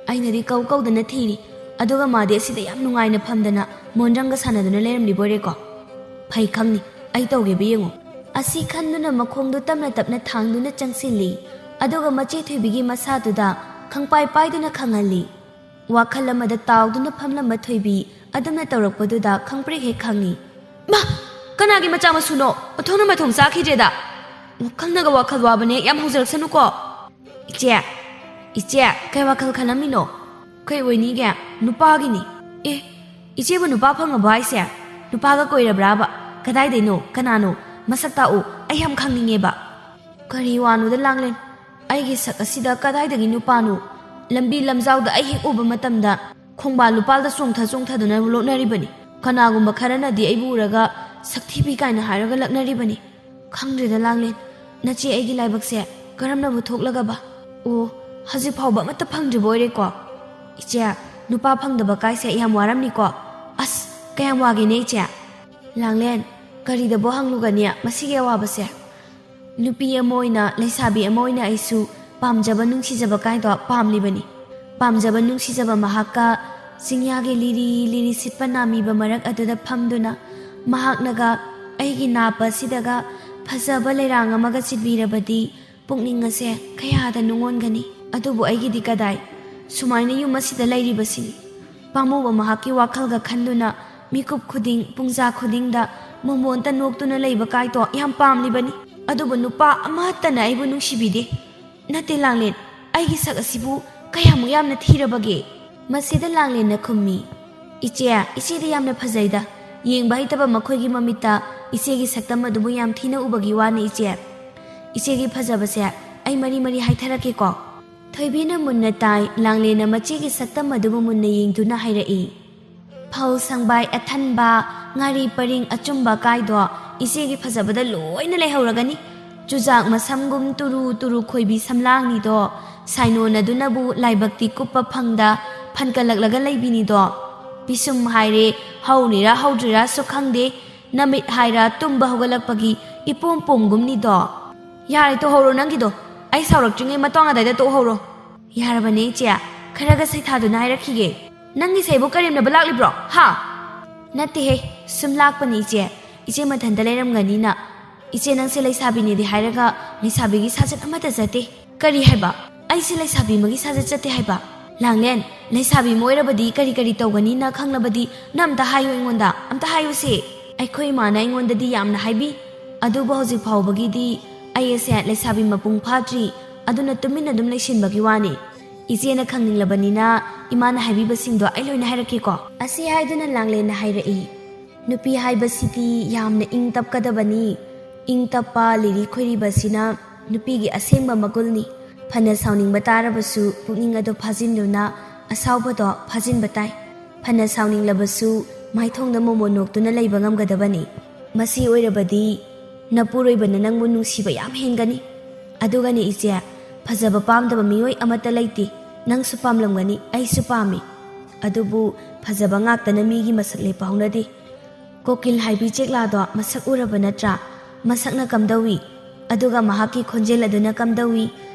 "ꯑꯩꯅꯗꯤ ꯀꯧ ꯀꯧꯗꯅ ꯊꯤꯔꯤ, ꯑꯗꯨꯒ ꯃꯥꯗꯤ ꯑꯁꯤꯗ ꯌꯥꯝ ꯅꯨꯡꯉꯥꯏꯅ ꯐꯝꯗꯅ ꯃꯣꯟꯗ꯭ꯔꯪꯒ ꯁꯥꯟꯅꯗꯨꯅ ꯂꯩꯔꯝꯂꯤꯕꯣꯏꯔꯦꯀꯣ? ꯐꯩ ꯈꯪꯅꯤ, ꯑꯩ ꯇꯧꯒꯦꯕ ꯌꯦꯡꯉꯨ"꯫ ꯑꯁꯤ ꯈꯟꯗꯨꯅ ꯃꯈꯣꯡꯗꯨ ꯇꯞꯅ ꯇꯞꯅ ꯊꯥꯡꯗꯨꯅ ꯆꯪꯁꯤꯜꯂꯤ꯫ ꯑꯗꯨꯒ ꯃꯆꯦ ꯊꯣꯏꯕꯤꯒꯤ ꯃꯁꯥꯗꯨꯗ ꯈꯪꯄꯥꯏ ꯄꯥꯏꯗꯨꯅ ꯈꯪꯍꯜꯂꯤ꯫ ꯋꯥꯈꯜ ꯑꯃꯗ ꯇꯥꯎꯗꯨꯅ ꯐꯝꯂꯝꯕ ꯊꯣꯏꯕꯤ ꯑꯗꯨꯝꯅ ꯇꯧꯔꯛꯄꯗꯨꯗ ꯈꯪꯄ꯭ꯔꯦꯛ ꯍꯦꯛ ꯈꯪꯉꯤ꯫ "ꯃꯥ! ꯀꯅꯥꯒꯤ ꯃꯆꯥ ꯃꯁꯨꯅꯣ? ꯑꯣꯟꯊꯣꯛꯅ ꯃꯊꯣꯡ ꯆꯥꯈꯤꯗ꯭ꯔꯦꯗ!" ꯋꯥꯈꯜꯅꯒ ꯋꯥꯈꯜ ꯋꯥꯕꯅꯦ, ꯌꯥꯝ ꯍꯧꯖꯔꯛꯁꯅꯨꯀꯣ꯫ "ꯏꯆꯦ, ꯏꯆꯦ, ꯀꯩ ꯋꯥꯈꯜ ꯈꯜꯂꯝꯃꯤꯅꯣ?" "ꯀꯩ ꯑꯣꯏꯅꯤꯒꯦ? ꯅꯨꯄꯥꯒꯤꯅꯤ"꯫ "ꯑꯦ, ꯏꯆꯦꯕꯨ ꯅꯨꯄꯥ ꯐꯪꯉꯕꯣ ꯍꯥꯏꯁꯦ? ꯅꯨꯄꯥꯒ ꯀꯣꯏꯔꯕ꯭ꯔꯥꯕ? ꯀꯗꯥꯏꯗꯩꯅꯣ? ꯀꯅꯥꯅꯣ? ꯃꯁꯛ ꯇꯥꯛꯎ, ꯑꯩ ꯌꯥꯝ ꯈꯪꯅꯤꯡꯉꯦꯕ"꯫ "ꯀꯔꯤ ꯋꯥꯅꯣꯗ ꯂꯥꯡꯂꯦꯟ? ꯑꯩꯒꯤ ꯁꯛ ꯑꯁꯤꯗ ꯀꯗꯥꯏꯗꯒꯤ ꯅꯨꯄꯥꯅꯣ? ꯂꯝꯕꯤ ꯂꯝꯖꯥꯎꯗ ꯑꯩ ꯍꯦꯛ ꯎꯕ ꯃꯇꯝꯗ ꯈꯣꯡꯕꯥꯜ ꯂꯨꯄꯥꯜꯗ ꯆꯣꯡꯊ ꯆꯣꯡꯊꯗꯨꯅ ꯂꯣꯠꯅꯔꯤꯕꯅꯤ꯫ ꯀꯅꯥꯒꯨꯝꯕ ꯈꯔꯅꯗꯤ ꯑꯩꯕꯨ ꯎꯔꯒ ꯁꯛꯊꯤꯕꯤ ꯀꯥꯏꯅ ꯍꯥꯏꯔꯒ ꯂꯛꯅꯔꯤꯕꯅꯤ꯫ ꯈꯪꯗ꯭ꯔꯦꯗ ꯂꯥꯡꯂꯦꯟ, ꯅꯆꯦ ꯑꯩꯒꯤ ꯂꯥꯏꯕꯛꯁꯦ ꯀꯔꯝꯅꯕꯨ ꯊꯣꯛꯂꯒꯕ? ꯑꯣ, ꯍꯧꯖꯤꯛ ꯐꯥꯎꯕ ꯑꯃꯠꯇ ꯐꯪꯗ꯭ꯔꯤꯕ ꯑꯣꯏꯔꯦꯀꯣ? ꯏꯆꯦ, ꯅꯨꯄꯥ ꯐꯪꯗꯕ ꯀꯥꯏꯁꯦ ꯌꯥꯝ ꯋꯥꯔꯝꯅꯤꯀꯣ? ꯑꯁ, ꯀꯌꯥꯝ ꯋꯥꯒꯦꯅꯦ ꯏꯆꯦ?" "ꯂꯥꯡꯂꯦꯟ, ꯀꯔꯤꯗꯕꯨ ꯍꯪꯂꯨꯒꯅꯤ ꯃꯁꯤꯒꯤ ꯑꯋꯥꯕꯁꯦ? ꯅꯨꯄꯤ ꯑꯃ ꯑꯣꯏꯅ, ꯂꯩꯁꯥꯕꯤ ꯑꯃ ꯑꯣꯏꯅ ꯑꯩꯁꯨ ꯄꯥꯝꯖꯕ ꯅꯨꯡꯁꯤꯖꯕ ꯀꯥꯏꯗꯣ ꯄꯥꯝꯂꯤꯕꯅꯤ꯫ ꯄꯥꯝꯖꯕ ꯅꯨꯡꯁꯤꯖꯕ ꯃꯍꯥꯛꯀ ꯆꯤꯡꯌꯥꯒꯤ ꯂꯤꯔꯤ ꯂꯤꯔꯤ ꯁꯤꯠꯄ ꯅꯥꯃꯤꯕ ꯃꯔꯛ ꯑꯗꯨꯗ ꯐꯝꯗꯨꯅ ꯃꯍꯥꯛꯅꯒ ꯑꯩꯒꯤ ꯅꯥꯞ ꯑꯁꯤꯗꯒ ꯐꯖꯕ ꯂꯩꯔꯥꯡ ꯑꯃꯒ ꯆꯤꯟꯕꯤꯔꯕꯗꯤ ꯄꯨꯛꯅꯤꯡ ꯑꯁꯦ ꯀꯌꯥꯗ ꯅꯨꯡꯉꯣꯟꯒꯅꯤ꯫ ꯑꯗꯨꯕꯨ ꯑꯩꯒꯤꯗꯤ ꯀꯗꯥꯏ? ꯁꯨꯃꯥꯏꯅ ꯌꯨꯝ ꯑꯁꯤꯗ ꯂꯩꯔꯤꯕꯁꯤꯅꯤ"꯫ ꯄꯥꯝꯃꯨꯕ ꯃꯍꯥꯛꯀꯤ ꯋꯥꯈꯜꯒ ꯈꯟꯗꯨꯅ ꯃꯤꯀꯨꯞ ꯈꯨꯗꯤꯡ, ꯄꯨꯡꯖꯥ ꯈꯨꯗꯤꯡꯗ ꯃꯣꯃꯣꯟꯇ ꯅꯣꯛꯇꯨꯅ ꯂꯩꯕ ꯀꯥꯏꯗꯣ ꯌꯥꯝ ꯄꯥꯝꯂꯤꯕꯅꯤ꯫ ꯑꯗꯨꯕꯨ ꯅꯨꯄꯥ ꯑꯃꯠꯇꯅ ꯑꯩꯕꯨ ꯅꯨꯡꯁꯤꯕꯤꯗꯦ꯫ "ꯅꯠꯇꯦ ꯂꯥꯡꯂꯦꯟ, ꯑꯩꯒꯤ ꯁꯛ ꯑꯁꯤꯕꯨ ꯀꯌꯥꯃꯨꯛ ꯌꯥꯝꯅ ꯊꯤꯔꯕꯒꯦ?" ꯃꯁꯤꯗ ꯂꯥꯡꯂꯦꯟꯅ ꯈꯨꯝꯃꯤ, "ꯏꯆꯦ, ꯏꯆꯦꯗꯤ ꯌꯥꯝꯅ ꯐꯖꯩꯗ꯫ ꯌꯦꯡꯕ ꯍꯩꯇꯕ ꯃꯈꯣꯏꯒꯤ ꯃꯃꯤꯠꯇ ꯏꯆꯦꯒꯤ ꯁꯛꯇꯝ ꯑꯗꯨꯕꯨ ꯌꯥꯝ ꯊꯤꯅ ꯎꯕꯒꯤ ꯋꯥꯅꯤ ꯏꯆꯦ꯫ ꯏꯆꯦꯒꯤ ꯐꯖꯕꯁꯦ ꯑꯩ ꯃꯔꯤ ꯃꯔꯤ ꯍꯥꯏꯊꯔꯛꯀꯦꯀꯣ꯫" ꯊꯣꯏꯕꯤꯅ ꯃꯨꯟꯅ ꯇꯥꯏ, ꯂꯥꯡꯂꯦꯟꯅ ꯃꯆꯦꯒꯤ ꯁꯛꯇꯝ ꯑꯗꯨꯕꯨ ꯃꯨꯟꯅ ꯌꯦꯡꯗꯨꯅ ꯍꯥꯏꯔꯛꯏ꯫ "ꯐꯧ ꯁꯪꯕꯥꯏ ꯑꯊꯟꯕ, ꯉꯥꯔꯤ ꯄꯔꯤꯡ ꯑꯆꯨꯝꯕ ꯀꯥꯏꯗꯣ ꯏꯆꯦꯒꯤ ꯐꯖꯕꯗ ꯂꯣꯏꯅ ꯂꯩꯍꯧꯔꯒꯅꯤ꯫ ꯆꯨꯖꯥꯛ ꯃꯁꯝꯒꯨꯝ ꯇꯨꯔꯨ ꯇꯨꯔꯨ ꯈꯣꯏꯕꯤ ꯁꯝꯂꯥꯡꯅꯤꯗꯣ, ꯁꯥꯏꯅꯣꯟ ꯑꯗꯨꯅꯕꯨ ꯂꯥꯏꯕꯛꯇꯤ ꯀꯨꯞꯄ ꯐꯪꯗ ꯐꯟꯀꯠꯂꯛꯂꯒ ꯂꯩꯕꯤꯅꯤꯗꯣ꯫ ꯄꯤꯁꯨꯝ ꯍꯥꯏꯔꯦ, ꯍꯧꯔꯤꯔꯥ ꯍꯧꯗ꯭ꯔꯤꯔꯥꯁꯨ ꯈꯪꯗꯦ, ꯅꯃꯤꯠ ꯍꯥꯏꯔ ꯇꯨꯝꯕ ꯍꯧꯒꯠꯂꯛꯄꯒꯤ ꯏꯄꯣꯝ ꯄꯣꯝꯒꯨꯝꯅꯤꯗꯣ꯫" "ꯌꯥꯔꯦ, ꯇꯣꯛꯍꯧꯔꯣ ꯅꯪꯒꯤꯗꯣ꯫ ꯑꯩ ꯁꯥꯎꯔꯛꯇ꯭ꯔꯤꯉꯩ ꯃꯇꯥꯡ ꯑꯗꯥꯏꯗ ꯇꯣꯛꯍꯧꯔꯣ꯫" "ꯌꯥꯔꯕꯅꯦ ꯏꯆꯦ, ꯈꯔꯒ ꯁꯩꯊꯥꯗꯨꯅ ꯍꯥꯏꯔꯛꯈꯤꯒꯦ꯫ ꯅꯪꯒꯤꯁꯦ ꯑꯩꯕꯨ ꯀꯔꯦꯝꯅꯕ ꯂꯥꯛꯂꯤꯕ꯭ꯔꯣ, ꯍꯥ?" "ꯅꯠꯇꯦꯍꯦ, ꯁꯨꯝ ꯂꯥꯛꯄꯅꯤ ꯏꯆꯦ꯫ ꯏꯆꯦ ꯃꯊꯟꯇ ꯂꯩꯔꯝꯒꯅꯤꯅ꯫ ꯏꯆꯦ, ꯅꯪꯁꯦ ꯂꯩꯁꯥꯕꯤꯅꯦꯗꯤ ꯍꯥꯏꯔꯒ ꯂꯩꯁꯥꯕꯤꯒꯤ ꯁꯥꯖꯠ ꯑꯃꯠꯇ ꯆꯠꯇꯦ꯫" "ꯀꯔꯤ ꯍꯥꯏꯕ? ꯑꯩꯁꯦ ꯂꯩꯁꯥꯕꯤ ꯑꯃꯒꯤ ꯁꯥꯖꯠ ꯆꯠꯇꯦ ꯍꯥꯏꯕ?" "ꯂꯥꯡꯂꯦꯟ, ꯂꯩꯁꯥꯕꯤ ꯑꯃ ꯑꯣꯏꯔꯕꯗꯤ ꯀꯔꯤ ꯀꯔꯤ ꯇꯧꯒꯅꯤꯅ ꯈꯪꯂꯕꯗꯤ ꯅꯪ ꯑꯝꯇ ꯍꯥꯏꯌꯨ ꯑꯩꯉꯣꯟꯗ, ꯑꯝꯇ ꯍꯥꯏꯌꯨꯁꯦ꯫" "ꯑꯩꯈꯣꯏ ꯏꯃꯥꯅ ꯑꯩꯉꯣꯟꯗꯗꯤ ꯌꯥꯝꯅ ꯍꯥꯏꯕꯤ, ꯑꯗꯨꯕꯨ ꯍꯧꯖꯤꯛ ꯐꯥꯎꯕꯒꯤꯗꯤ ꯑꯩ ꯑꯁꯦ ꯂꯩꯁꯥꯕꯤ ꯃꯄꯨꯡ ꯐꯥꯗ꯭ꯔꯤ, ꯑꯗꯨꯅ ꯇꯨꯃꯤꯟꯅ ꯑꯗꯨꯝ ꯂꯩꯁꯤꯟꯕꯒꯤ ꯋꯥꯅꯤ꯫ ꯏꯆꯦꯅ ꯈꯪꯅꯤꯡꯂꯕꯅꯤꯅ ꯏꯃꯥꯅ ꯍꯥꯏꯕꯤꯕꯁꯤꯡꯗꯣ ꯑꯩ ꯂꯣꯏꯅ ꯍꯥꯏꯔꯛꯀꯦꯀꯣ꯫" ꯑꯁꯤ ꯍꯥꯏꯗꯨꯅ ꯂꯥꯡꯂꯦꯟꯅ ꯍꯥꯏꯔꯛꯏ, "ꯅꯨꯄꯤ ꯍꯥꯏꯕꯁꯤꯗꯤ ꯌꯥꯝꯅ ꯏꯪ ꯇꯞꯀꯗꯕꯅꯤ꯫ ꯏꯪ ꯇꯞꯄ, ꯂꯤꯔꯤ ꯈꯣꯏꯔꯤꯕꯁꯤꯅ ꯅꯨꯄꯤꯒꯤ ꯑꯁꯦꯡꯕ ꯃꯒꯨꯜꯅꯤ꯫ ꯐꯅ ꯁꯥꯎꯅꯤꯡꯕ ꯇꯥꯔꯕꯁꯨ ꯄꯨꯛꯅꯤꯡ ꯑꯗꯨ ꯐꯥꯖꯤꯟꯗꯨꯅ ꯑꯁꯥꯎꯕꯗꯣ ꯐꯥꯖꯤꯟꯕ ꯇꯥꯏ꯫ ꯐꯅ ꯁꯥꯎꯅꯤꯡꯂꯕꯁꯨ ꯃꯥꯏꯊꯣꯡꯗ ꯃꯣꯃꯣꯟ ꯅꯣꯛꯇꯨꯅ ꯂꯩꯕ ꯉꯝꯒꯗꯕꯅꯤ꯫ ꯃꯁꯤ ꯑꯣꯏꯔꯕꯗꯤ ꯅꯄꯨꯔꯣꯏꯕꯅ ꯅꯪꯕꯨ ꯅꯨꯡꯁꯤꯕ ꯌꯥꯝ ꯍꯦꯟꯒꯅꯤ꯫ ꯑꯗꯨꯒꯅꯦ ꯏꯆꯦ, ꯐꯖꯕ ꯄꯥꯝꯗꯕ ꯃꯤꯑꯣꯏ ꯑꯃꯠꯇ ꯂꯩꯇꯦ꯫ ꯅꯪꯁꯨ ꯄꯥꯝꯂꯝꯒꯅꯤ, ꯑꯩꯁꯨ ꯄꯥꯝꯃꯤ꯫ ꯑꯗꯨꯕꯨ ꯐꯖꯕ ꯉꯥꯛꯇꯅ ꯃꯤꯒꯤ ꯃꯁꯛ ꯂꯦꯞꯄ ꯍꯧꯅꯗꯦ꯫ ꯀꯣꯀꯤꯜ ꯍꯥꯏꯕꯤ ꯆꯦꯛꯂꯥꯗꯣ ꯃꯁꯛ ꯎꯔꯕ ꯅꯠꯇ꯭ꯔꯥ? ꯃꯁꯛꯅ ꯀꯝꯗꯧꯏ? ꯑꯗꯨꯒ ꯃꯍꯥꯛꯀꯤ ꯈꯣꯟꯖꯦꯜ ꯑꯗꯨꯅ ꯀꯝꯗꯧꯏ?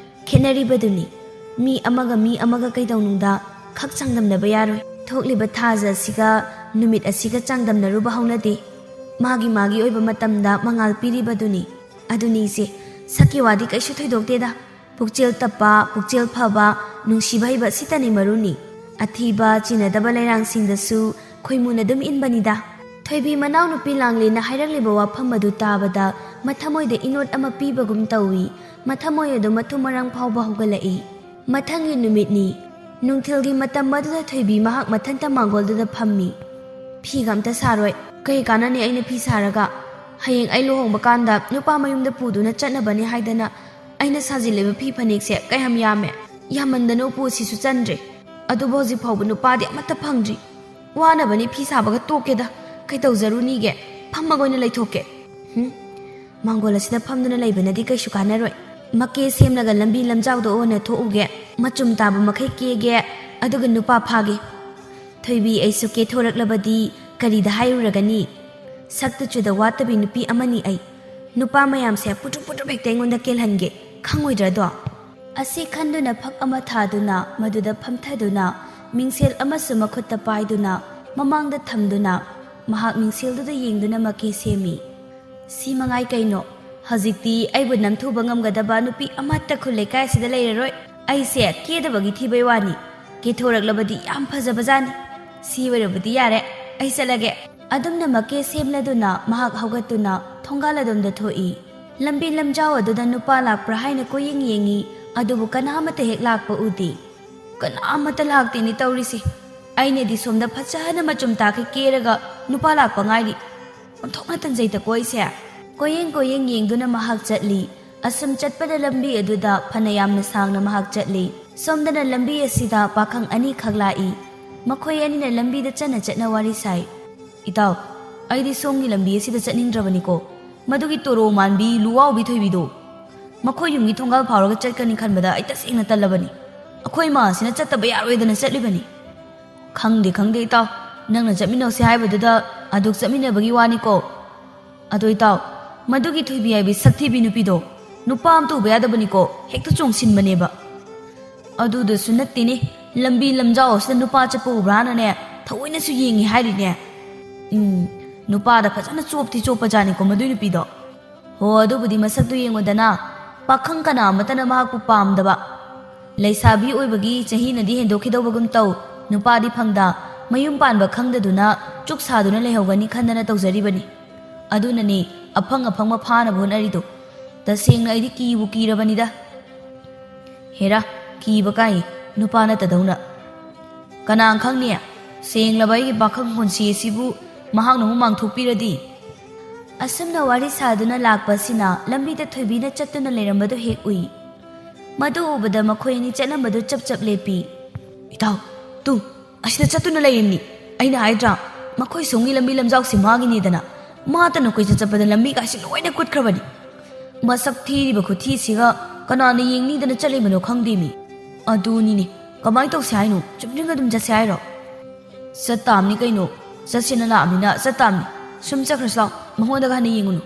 ꯈꯦꯠꯅꯔꯤꯕꯗꯨꯅꯤ꯫ ꯃꯤ ꯑꯃꯒ ꯃꯤ ꯑꯃꯒ ꯀꯩꯗꯧꯅꯨꯡꯗ ꯈꯛ ꯆꯥꯡꯗꯝꯅꯕ ꯌꯥꯔꯣꯏ꯫ ꯊꯣꯛꯂꯤꯕ ꯊꯥꯖ ꯑꯁꯤꯒ ꯅꯨꯃꯤꯠ ꯑꯁꯤꯒ ꯆꯥꯡꯗꯝꯅꯔꯨꯕ ꯍꯧꯅꯗꯦ꯫ ꯃꯥꯒꯤ ꯃꯥꯒꯤ ꯑꯣꯏꯕ ꯃꯇꯝꯗ ꯃꯉꯥꯜ ꯄꯤꯔꯤꯕꯗꯨꯅꯤ꯫ ꯑꯗꯨꯅꯤ ꯏꯆꯦ, ꯁꯛꯀꯤ ꯋꯥꯗꯤ ꯀꯩꯁꯨ ꯊꯣꯏꯗꯣꯛꯇꯦꯗ꯫ ꯄꯨꯛꯆꯦꯜ ꯇꯞꯄ, ꯄꯨꯛꯆꯦꯜ ꯐꯕ, ꯅꯨꯡꯁꯤꯕ ꯍꯩꯕ ꯁꯤꯇꯅꯤ ꯃꯔꯨꯅꯤ꯫ ꯑꯊꯤꯕ, ꯆꯤꯟꯅꯗꯕ ꯂꯩꯔꯥꯡꯁꯤꯡꯗꯁꯨ ꯈꯣꯏꯃꯨꯅ ꯑꯗꯨꯝ ꯏꯟꯕꯅꯤꯗ꯫ ꯊꯣꯏꯕꯤ ꯃꯅꯥꯎꯅꯨꯄꯤ ꯂꯥꯡꯂꯦꯅ ꯍꯥꯏꯔꯛꯂꯤꯕ ꯋꯥꯐꯝ ꯑꯗꯨ ꯇꯥꯕꯗ ꯃꯊꯃꯣꯏꯗ ꯏꯅꯣꯠ ꯑꯃ ꯄꯤꯕꯒꯨꯝ ꯇꯧꯏ꯫ ꯃꯊꯃꯣꯏ ꯑꯗꯨ ꯃꯊꯨꯝ ꯃꯔꯥꯡ ꯐꯥꯎꯕ ꯍꯧꯒꯠꯂꯛꯏ꯫ ꯃꯊꯪꯒꯤ ꯅꯨꯃꯤꯠꯅꯤ꯫ ꯅꯨꯡꯊꯤꯜꯒꯤ ꯃꯇꯝ ꯑꯗꯨꯗ ꯊꯣꯏꯕꯤ ꯃꯍꯥꯛ ꯃꯊꯟꯇ ꯃꯥꯡꯒꯣꯜꯗꯨꯗ ꯐꯝꯃꯤ꯫ "ꯐꯤꯒ ꯑꯝꯇ ꯁꯥꯔꯣꯏ꯫ ꯀꯩ ꯀꯥꯟꯅꯅꯤ ꯑꯩꯅ ꯐꯤ ꯁꯥꯔꯒ? ꯍꯌꯦꯡ ꯑꯩ ꯂꯨꯍꯣꯡꯕ ꯀꯥꯟꯗ ꯅꯨꯄꯥ ꯃꯌꯨꯝꯗ ꯄꯨꯗꯨꯅ ꯆꯠꯅꯕꯅꯤ ꯍꯥꯏꯗꯅ ꯑꯩꯅ ꯁꯥꯖꯤꯜꯂꯤꯕ ꯐꯤ ꯐꯅꯦꯛꯁꯦ ꯀꯌꯥꯝ ꯌꯥꯝꯃꯦ꯫ ꯌꯥꯝꯃꯟꯗꯅ ꯎꯄꯨꯁꯤꯁꯨ ꯆꯟꯗ꯭ꯔꯦ꯫ ꯑꯗꯨꯕꯨ ꯍꯧꯖꯤꯛ ꯐꯥꯎꯕ ꯅꯨꯄꯥꯗꯤ ꯑꯃꯠꯇ ꯐꯪꯗ꯭ꯔꯤ꯫ ꯋꯥꯅꯕꯅꯤ ꯐꯤ ꯁꯥꯕꯒ ꯇꯣꯛꯀꯦꯗ꯫ ꯀꯩ ꯇꯧꯖꯔꯨꯅꯤꯒꯦ? ꯐꯝꯃꯒ ꯑꯣꯏꯅ ꯂꯩꯊꯣꯛꯀꯦ꯫ ꯍꯨꯝ, ꯃꯥꯡꯒꯣꯜ ꯑꯁꯤꯗ ꯐꯝꯗꯨꯅ ꯂꯩꯕꯅꯗꯤ ꯀꯩꯁꯨ ꯀꯥꯟꯅꯔꯣꯏ꯫ ꯃꯀꯦ ꯁꯦꯝꯂꯒ ꯂꯝꯕꯤ ꯂꯝꯖꯥꯎꯗ ꯑꯣꯏꯅ ꯊꯣꯛꯎꯒꯦ꯫ ꯃꯆꯨꯝ ꯇꯥꯕ ꯃꯈꯩ ꯀꯦꯒꯦ, ꯑꯗꯨꯒ ꯅꯨꯄꯥ ꯐꯥꯒꯦ꯫ ꯊꯣꯏꯕꯤ, ꯑꯩꯁꯨ ꯀꯦꯊꯣꯔꯛꯂꯕꯗꯤ ꯀꯔꯤꯗ ꯍꯥꯏꯔꯨꯔꯒꯅꯤ? ꯁꯛꯇ ꯆꯨꯗ ꯋꯥꯠꯇꯕꯤ ꯅꯨꯄꯤ ꯑꯃꯅꯤ ꯑꯩ꯫ ꯅꯨꯄꯥ ꯃꯌꯥꯝꯁꯦ ꯄꯨꯠꯇ꯭ꯔꯨꯞ ꯄꯨꯠꯇ꯭ꯔꯨꯞ ꯍꯦꯛꯇ ꯑꯩꯉꯣꯟꯗ ꯀꯦꯜꯍꯟꯒꯦ꯫ ꯈꯪꯉꯣꯏꯗ꯭ꯔꯗꯣ?" ꯑꯁꯤ ꯈꯟꯗꯨꯅ ꯐꯛ ꯑꯃ ꯊꯥꯗꯨꯅ ꯃꯗꯨꯗ ꯐꯝꯊꯗꯨꯅ ꯃꯤꯡꯁꯦꯜ ꯑꯃꯁꯨ ꯃꯈꯨꯠꯇ ꯄꯥꯏꯗꯨꯅ ꯃꯃꯥꯡꯗ ꯊꯝꯗꯨꯅ ꯃꯍꯥꯛ ꯃꯤꯡꯁꯦꯜꯗꯨꯗ ꯌꯦꯡꯗꯨꯅ ꯃꯀꯦ ꯁꯦꯝꯃꯤ꯫ "ꯁꯤ ꯃꯉꯥꯏ ꯀꯩꯅꯣ? ꯍꯧꯖꯤꯛꯇꯤ ꯑꯩꯕꯨ ꯅꯝꯊꯨꯕ ꯉꯝꯒꯗꯕ ꯅꯨꯄꯤ ꯑꯃꯠꯇ ꯈꯨꯜ ꯂꯩꯀꯥꯏ ꯑꯁꯤꯗ ꯂꯩꯔꯔꯣꯏ꯫ ꯑꯩꯁꯦ ꯀꯦꯗꯕꯒꯤ ꯊꯤꯕꯩ ꯋꯥꯅꯤ꯫ ꯀꯦꯊꯣꯔꯛꯂꯕꯗꯤ ꯌꯥꯝ ꯐꯖꯕꯖꯥꯠꯅꯤ꯫ ꯁꯤ ꯑꯣꯏꯔꯕꯗꯤ ꯌꯥꯔꯦ꯫ ꯑꯩ ꯆꯠꯂꯒꯦ꯫" ꯑꯗꯨꯝꯅ ꯃꯀꯦ ꯁꯦꯝꯂꯗꯨꯅ ꯃꯍꯥꯛ ꯍꯧꯒꯠꯇꯨꯅ ꯊꯣꯡꯒꯥꯜ ꯑꯗꯣꯝꯗ ꯊꯣꯛꯏ꯫ ꯂꯝꯕꯤ ꯂꯝꯖꯥꯎ ꯑꯗꯨꯗ ꯅꯨꯄꯥ ꯂꯥꯛꯄ꯭ꯔꯥ ꯍꯥꯏꯅ ꯀꯣꯏꯌꯦꯡ ꯌꯦꯡꯉꯤ, ꯑꯗꯨꯕꯨ ꯀꯅꯥꯃꯠꯇ ꯍꯦꯛ ꯂꯥꯛꯄ ꯎꯗꯦ꯫ "ꯀꯅꯥꯃꯠꯇ ꯂꯥꯛꯇꯦꯅꯦ ꯇꯧꯔꯤꯁꯦ꯫ ꯑꯩꯅꯗꯤ ꯁꯣꯝꯗ ꯐꯖꯅ ꯃꯆꯨꯝ ꯇꯥꯈꯩ ꯀꯦꯔꯒ ꯅꯨꯄꯥ ꯂꯥꯛꯄ ꯉꯥꯏꯔꯤ꯫ ꯑꯣꯟꯊꯣꯛꯅ ꯇꯟꯖꯩꯗꯀꯣ ꯑꯩꯁꯦ꯫" ꯀꯣꯏꯌꯦꯡ ꯀꯣꯏꯌꯦꯡ ꯌꯦꯡꯗꯨꯅ ꯃꯍꯥꯛ ꯆꯠꯂꯤ꯫ ꯑꯁꯨꯝ ꯆꯠꯄꯗ ꯂꯝꯕꯤ ꯑꯗꯨꯗ ꯐꯅ ꯌꯥꯝꯅ ꯁꯥꯡꯅ ꯃꯍꯥꯛ ꯆꯠꯂꯤ꯫ ꯁꯣꯝꯗꯅ ꯂꯝꯕꯤ ꯑꯁꯤꯗ ꯄꯥꯈꯪ ꯑꯅꯤꯈꯛ ꯂꯥꯛꯏ꯫ ꯃꯈꯣꯏ ꯑꯅꯤꯅ ꯂꯝꯕꯤꯗ ꯆꯠꯅ ꯆꯠꯅ ꯋꯥꯔꯤ ꯁꯥꯏ꯫ "ꯏꯇꯥꯎ, ꯑꯩꯗꯤ ꯁꯣꯝꯒꯤ ꯂꯝꯕꯤ ꯑꯁꯤꯗ ꯆꯠꯅꯤꯡꯗ꯭ꯔꯕꯅꯤꯀꯣ꯫ ꯃꯗꯨꯒꯤ ꯇꯣꯔꯣ ꯃꯥꯟꯕꯤ ꯂꯨꯋꯥꯎꯕꯤ ꯊꯣꯏꯕꯤꯗꯣ, ꯃꯈꯣꯏ ꯌꯨꯝꯒꯤ ꯊꯣꯡꯒꯥꯜ ꯐꯥꯎꯔꯒ ꯆꯠꯀꯅꯤ ꯈꯟꯕꯗ ꯑꯩ ꯇꯁꯦꯡꯅ ꯇꯜꯂꯕꯅꯤ꯫ ꯑꯩꯈꯣꯏ ꯏꯃꯥ ꯑꯁꯤꯅ ꯆꯠꯇꯕ ꯌꯥꯔꯣꯏꯗꯅ ꯆꯠꯂꯤꯕꯅꯤ꯫" "ꯈꯪꯗꯦ, ꯈꯪꯗꯦ ꯏꯇꯥꯎ, ꯅꯪꯅ ꯆꯠꯃꯤꯟꯅꯧꯁꯦ ꯍꯥꯏꯕꯗꯨꯗ ꯑꯗꯨꯛ ꯆꯠꯃꯤꯟꯅꯕꯒꯤ ꯋꯥꯅꯤꯀꯣ꯫ ꯑꯗꯣ ꯏꯇꯥꯎ, ꯃꯗꯨꯒꯤ ꯊꯣꯏꯕꯤ ꯍꯥꯏꯕꯤ ꯁꯛꯊꯤꯕꯤ ꯅꯨꯄꯤꯗꯣ ꯅꯨꯄꯥ ꯑꯃ ꯇꯧꯕ ꯌꯥꯗꯕꯅꯤꯀꯣ, ꯍꯦꯛꯇ ꯆꯣꯡꯁꯤꯟꯕꯅꯦꯕ꯫" "ꯑꯗꯨꯗꯁꯨ ꯅꯠꯇꯦꯅꯦ, ꯂꯝꯕꯤ ꯂꯝꯖꯥꯎ ꯑꯁꯤꯗ ꯅꯨꯄꯥ ꯆꯠꯄ ꯎꯕ꯭ꯔꯥꯅꯅꯦ ꯊꯑꯣꯏꯅꯁꯨ ꯌꯦꯡꯉꯤ ꯍꯥꯏꯔꯤꯅꯦ꯫ ꯎꯝ, ꯅꯨꯄꯥꯗ ꯐꯖꯅ ꯆꯣꯞꯇꯤ ꯆꯣꯞꯄꯖꯥꯠꯅꯤꯀꯣ ꯃꯗꯨꯏ ꯅꯨꯄꯤꯗꯣ꯫ ꯍꯣ, ꯑꯗꯨꯕꯨꯗꯤ ꯃꯁꯛꯇꯨ ꯌꯦꯡꯉꯨꯗꯅ, ꯄꯥꯈꯪ ꯀꯅꯥ ꯑꯃꯠꯇꯅ ꯃꯍꯥꯛꯄꯨ ꯄꯥꯝꯗꯕ꯫ ꯂꯩꯁꯥꯕꯤ ꯑꯣꯏꯕꯒꯤ ꯆꯍꯤꯅꯗꯤ ꯍꯦꯟꯗꯣꯛꯈꯤꯗꯧꯕꯒꯨꯝ ꯇꯧ, ꯅꯨꯄꯥꯗꯤ ꯐꯪꯗ, ꯃꯌꯨꯝ ꯄꯥꯟꯕ ꯈꯪꯗꯗꯨꯅ ꯆꯨꯛ ꯁꯥꯗꯨꯅ ꯂꯩꯍꯧꯒꯅꯤ ꯈꯟꯗꯅ ꯇꯧꯖꯔꯤꯕꯅꯤ꯫ ꯑꯗꯨꯅꯅꯦ ꯑꯐꯪ ꯑꯐꯪꯕ ꯐꯥꯅꯕ ꯍꯣꯠꯅꯔꯤꯗꯣ꯫ ꯇꯁꯦꯡꯅ ꯑꯩꯗꯤ ꯀꯤꯕꯨ ꯀꯤꯔꯕꯅꯤꯗ꯫" "ꯍꯦꯔꯥ, ꯀꯤꯕ ꯀꯥꯏ, ꯅꯨꯄꯥ ꯅꯠꯇꯗꯧꯅ꯫ ꯀꯅꯥ ꯈꯪꯅꯤ? ꯁꯦꯡꯂꯕ ꯑꯩꯒꯤ ꯄꯥꯈꯪ ꯄꯨꯟꯁꯤ ꯑꯁꯤꯕꯨ ꯃꯍꯥꯛꯅ ꯑꯃꯨꯛ ꯃꯥꯡꯊꯣꯛꯄꯤꯔꯗꯤ? ꯑꯁꯨꯝꯅ ꯋꯥꯔꯤ ꯁꯥꯗꯨꯅ ꯂꯥꯛꯄꯁꯤꯅ ꯂꯝꯕꯤꯗ ꯊꯣꯏꯕꯤꯅ ꯆꯠꯇꯨꯅ ꯂꯩꯔꯝꯕꯗꯨ ꯍꯦꯛ ꯎꯏ꯫ ꯃꯗꯨ ꯎꯕꯗ ꯃꯈꯣꯏ ꯑꯅꯤ ꯆꯠꯂꯝꯕꯗꯨ ꯆꯞ ꯆꯞ ꯂꯦꯞꯄꯤ꯫ "ꯏꯇꯥꯎ, ꯇꯨ, ꯑꯁꯤꯗ ꯆꯠꯇꯨꯅ ꯂꯩꯔꯤꯕꯅꯤ꯫ ꯑꯩꯅ ꯍꯥꯏꯗ꯭ꯔꯥ, ꯃꯈꯣꯏ ꯁꯣꯝꯒꯤ ꯂꯝꯕꯤ ꯂꯝꯖꯥꯎꯁꯤ ꯃꯥꯒꯤꯅꯦꯗꯅ꯫ ꯃꯥꯇꯅ ꯀꯣꯏꯆꯠ ꯆꯠꯄꯗ ꯂꯝꯕꯤꯒꯥꯏꯁꯤ ꯂꯣꯏꯅ ꯀꯨꯠꯈ꯭ꯔꯕꯅꯤ꯫ ꯃꯁꯛ ꯊꯤꯔꯤꯕ ꯈꯨꯊꯤꯁꯤꯒ ꯀꯅꯥꯅ ꯌꯦꯡꯅꯤꯗꯅ ꯆꯠꯂꯤꯕꯅꯣ ꯈꯪꯗꯦꯃꯤ꯫ ꯑꯗꯨꯅꯤꯅꯦ, ꯀꯃꯥꯏꯅ ꯇꯧꯁꯦ ꯍꯥꯏꯅꯣ? ꯆꯨꯝꯗ꯭ꯔꯤꯡ ꯑꯗꯨꯝ ꯆꯠꯁꯦ ꯍꯥꯏꯔꯣ?" "ꯆꯠꯇꯥꯝꯅꯤ ꯀꯩꯅꯣ, ꯆꯠꯁꯦꯅ ꯂꯥꯛꯑꯕꯅꯤꯅ ꯆꯠꯇꯥꯝꯅꯤ꯫ ꯁꯨꯝ ꯆꯠꯈ꯭ꯔꯁꯤ ꯂꯥꯎ, ꯃꯉꯣꯟꯗꯒ ꯍꯟꯅ ꯌꯦꯡꯉꯨꯅꯨ꯫"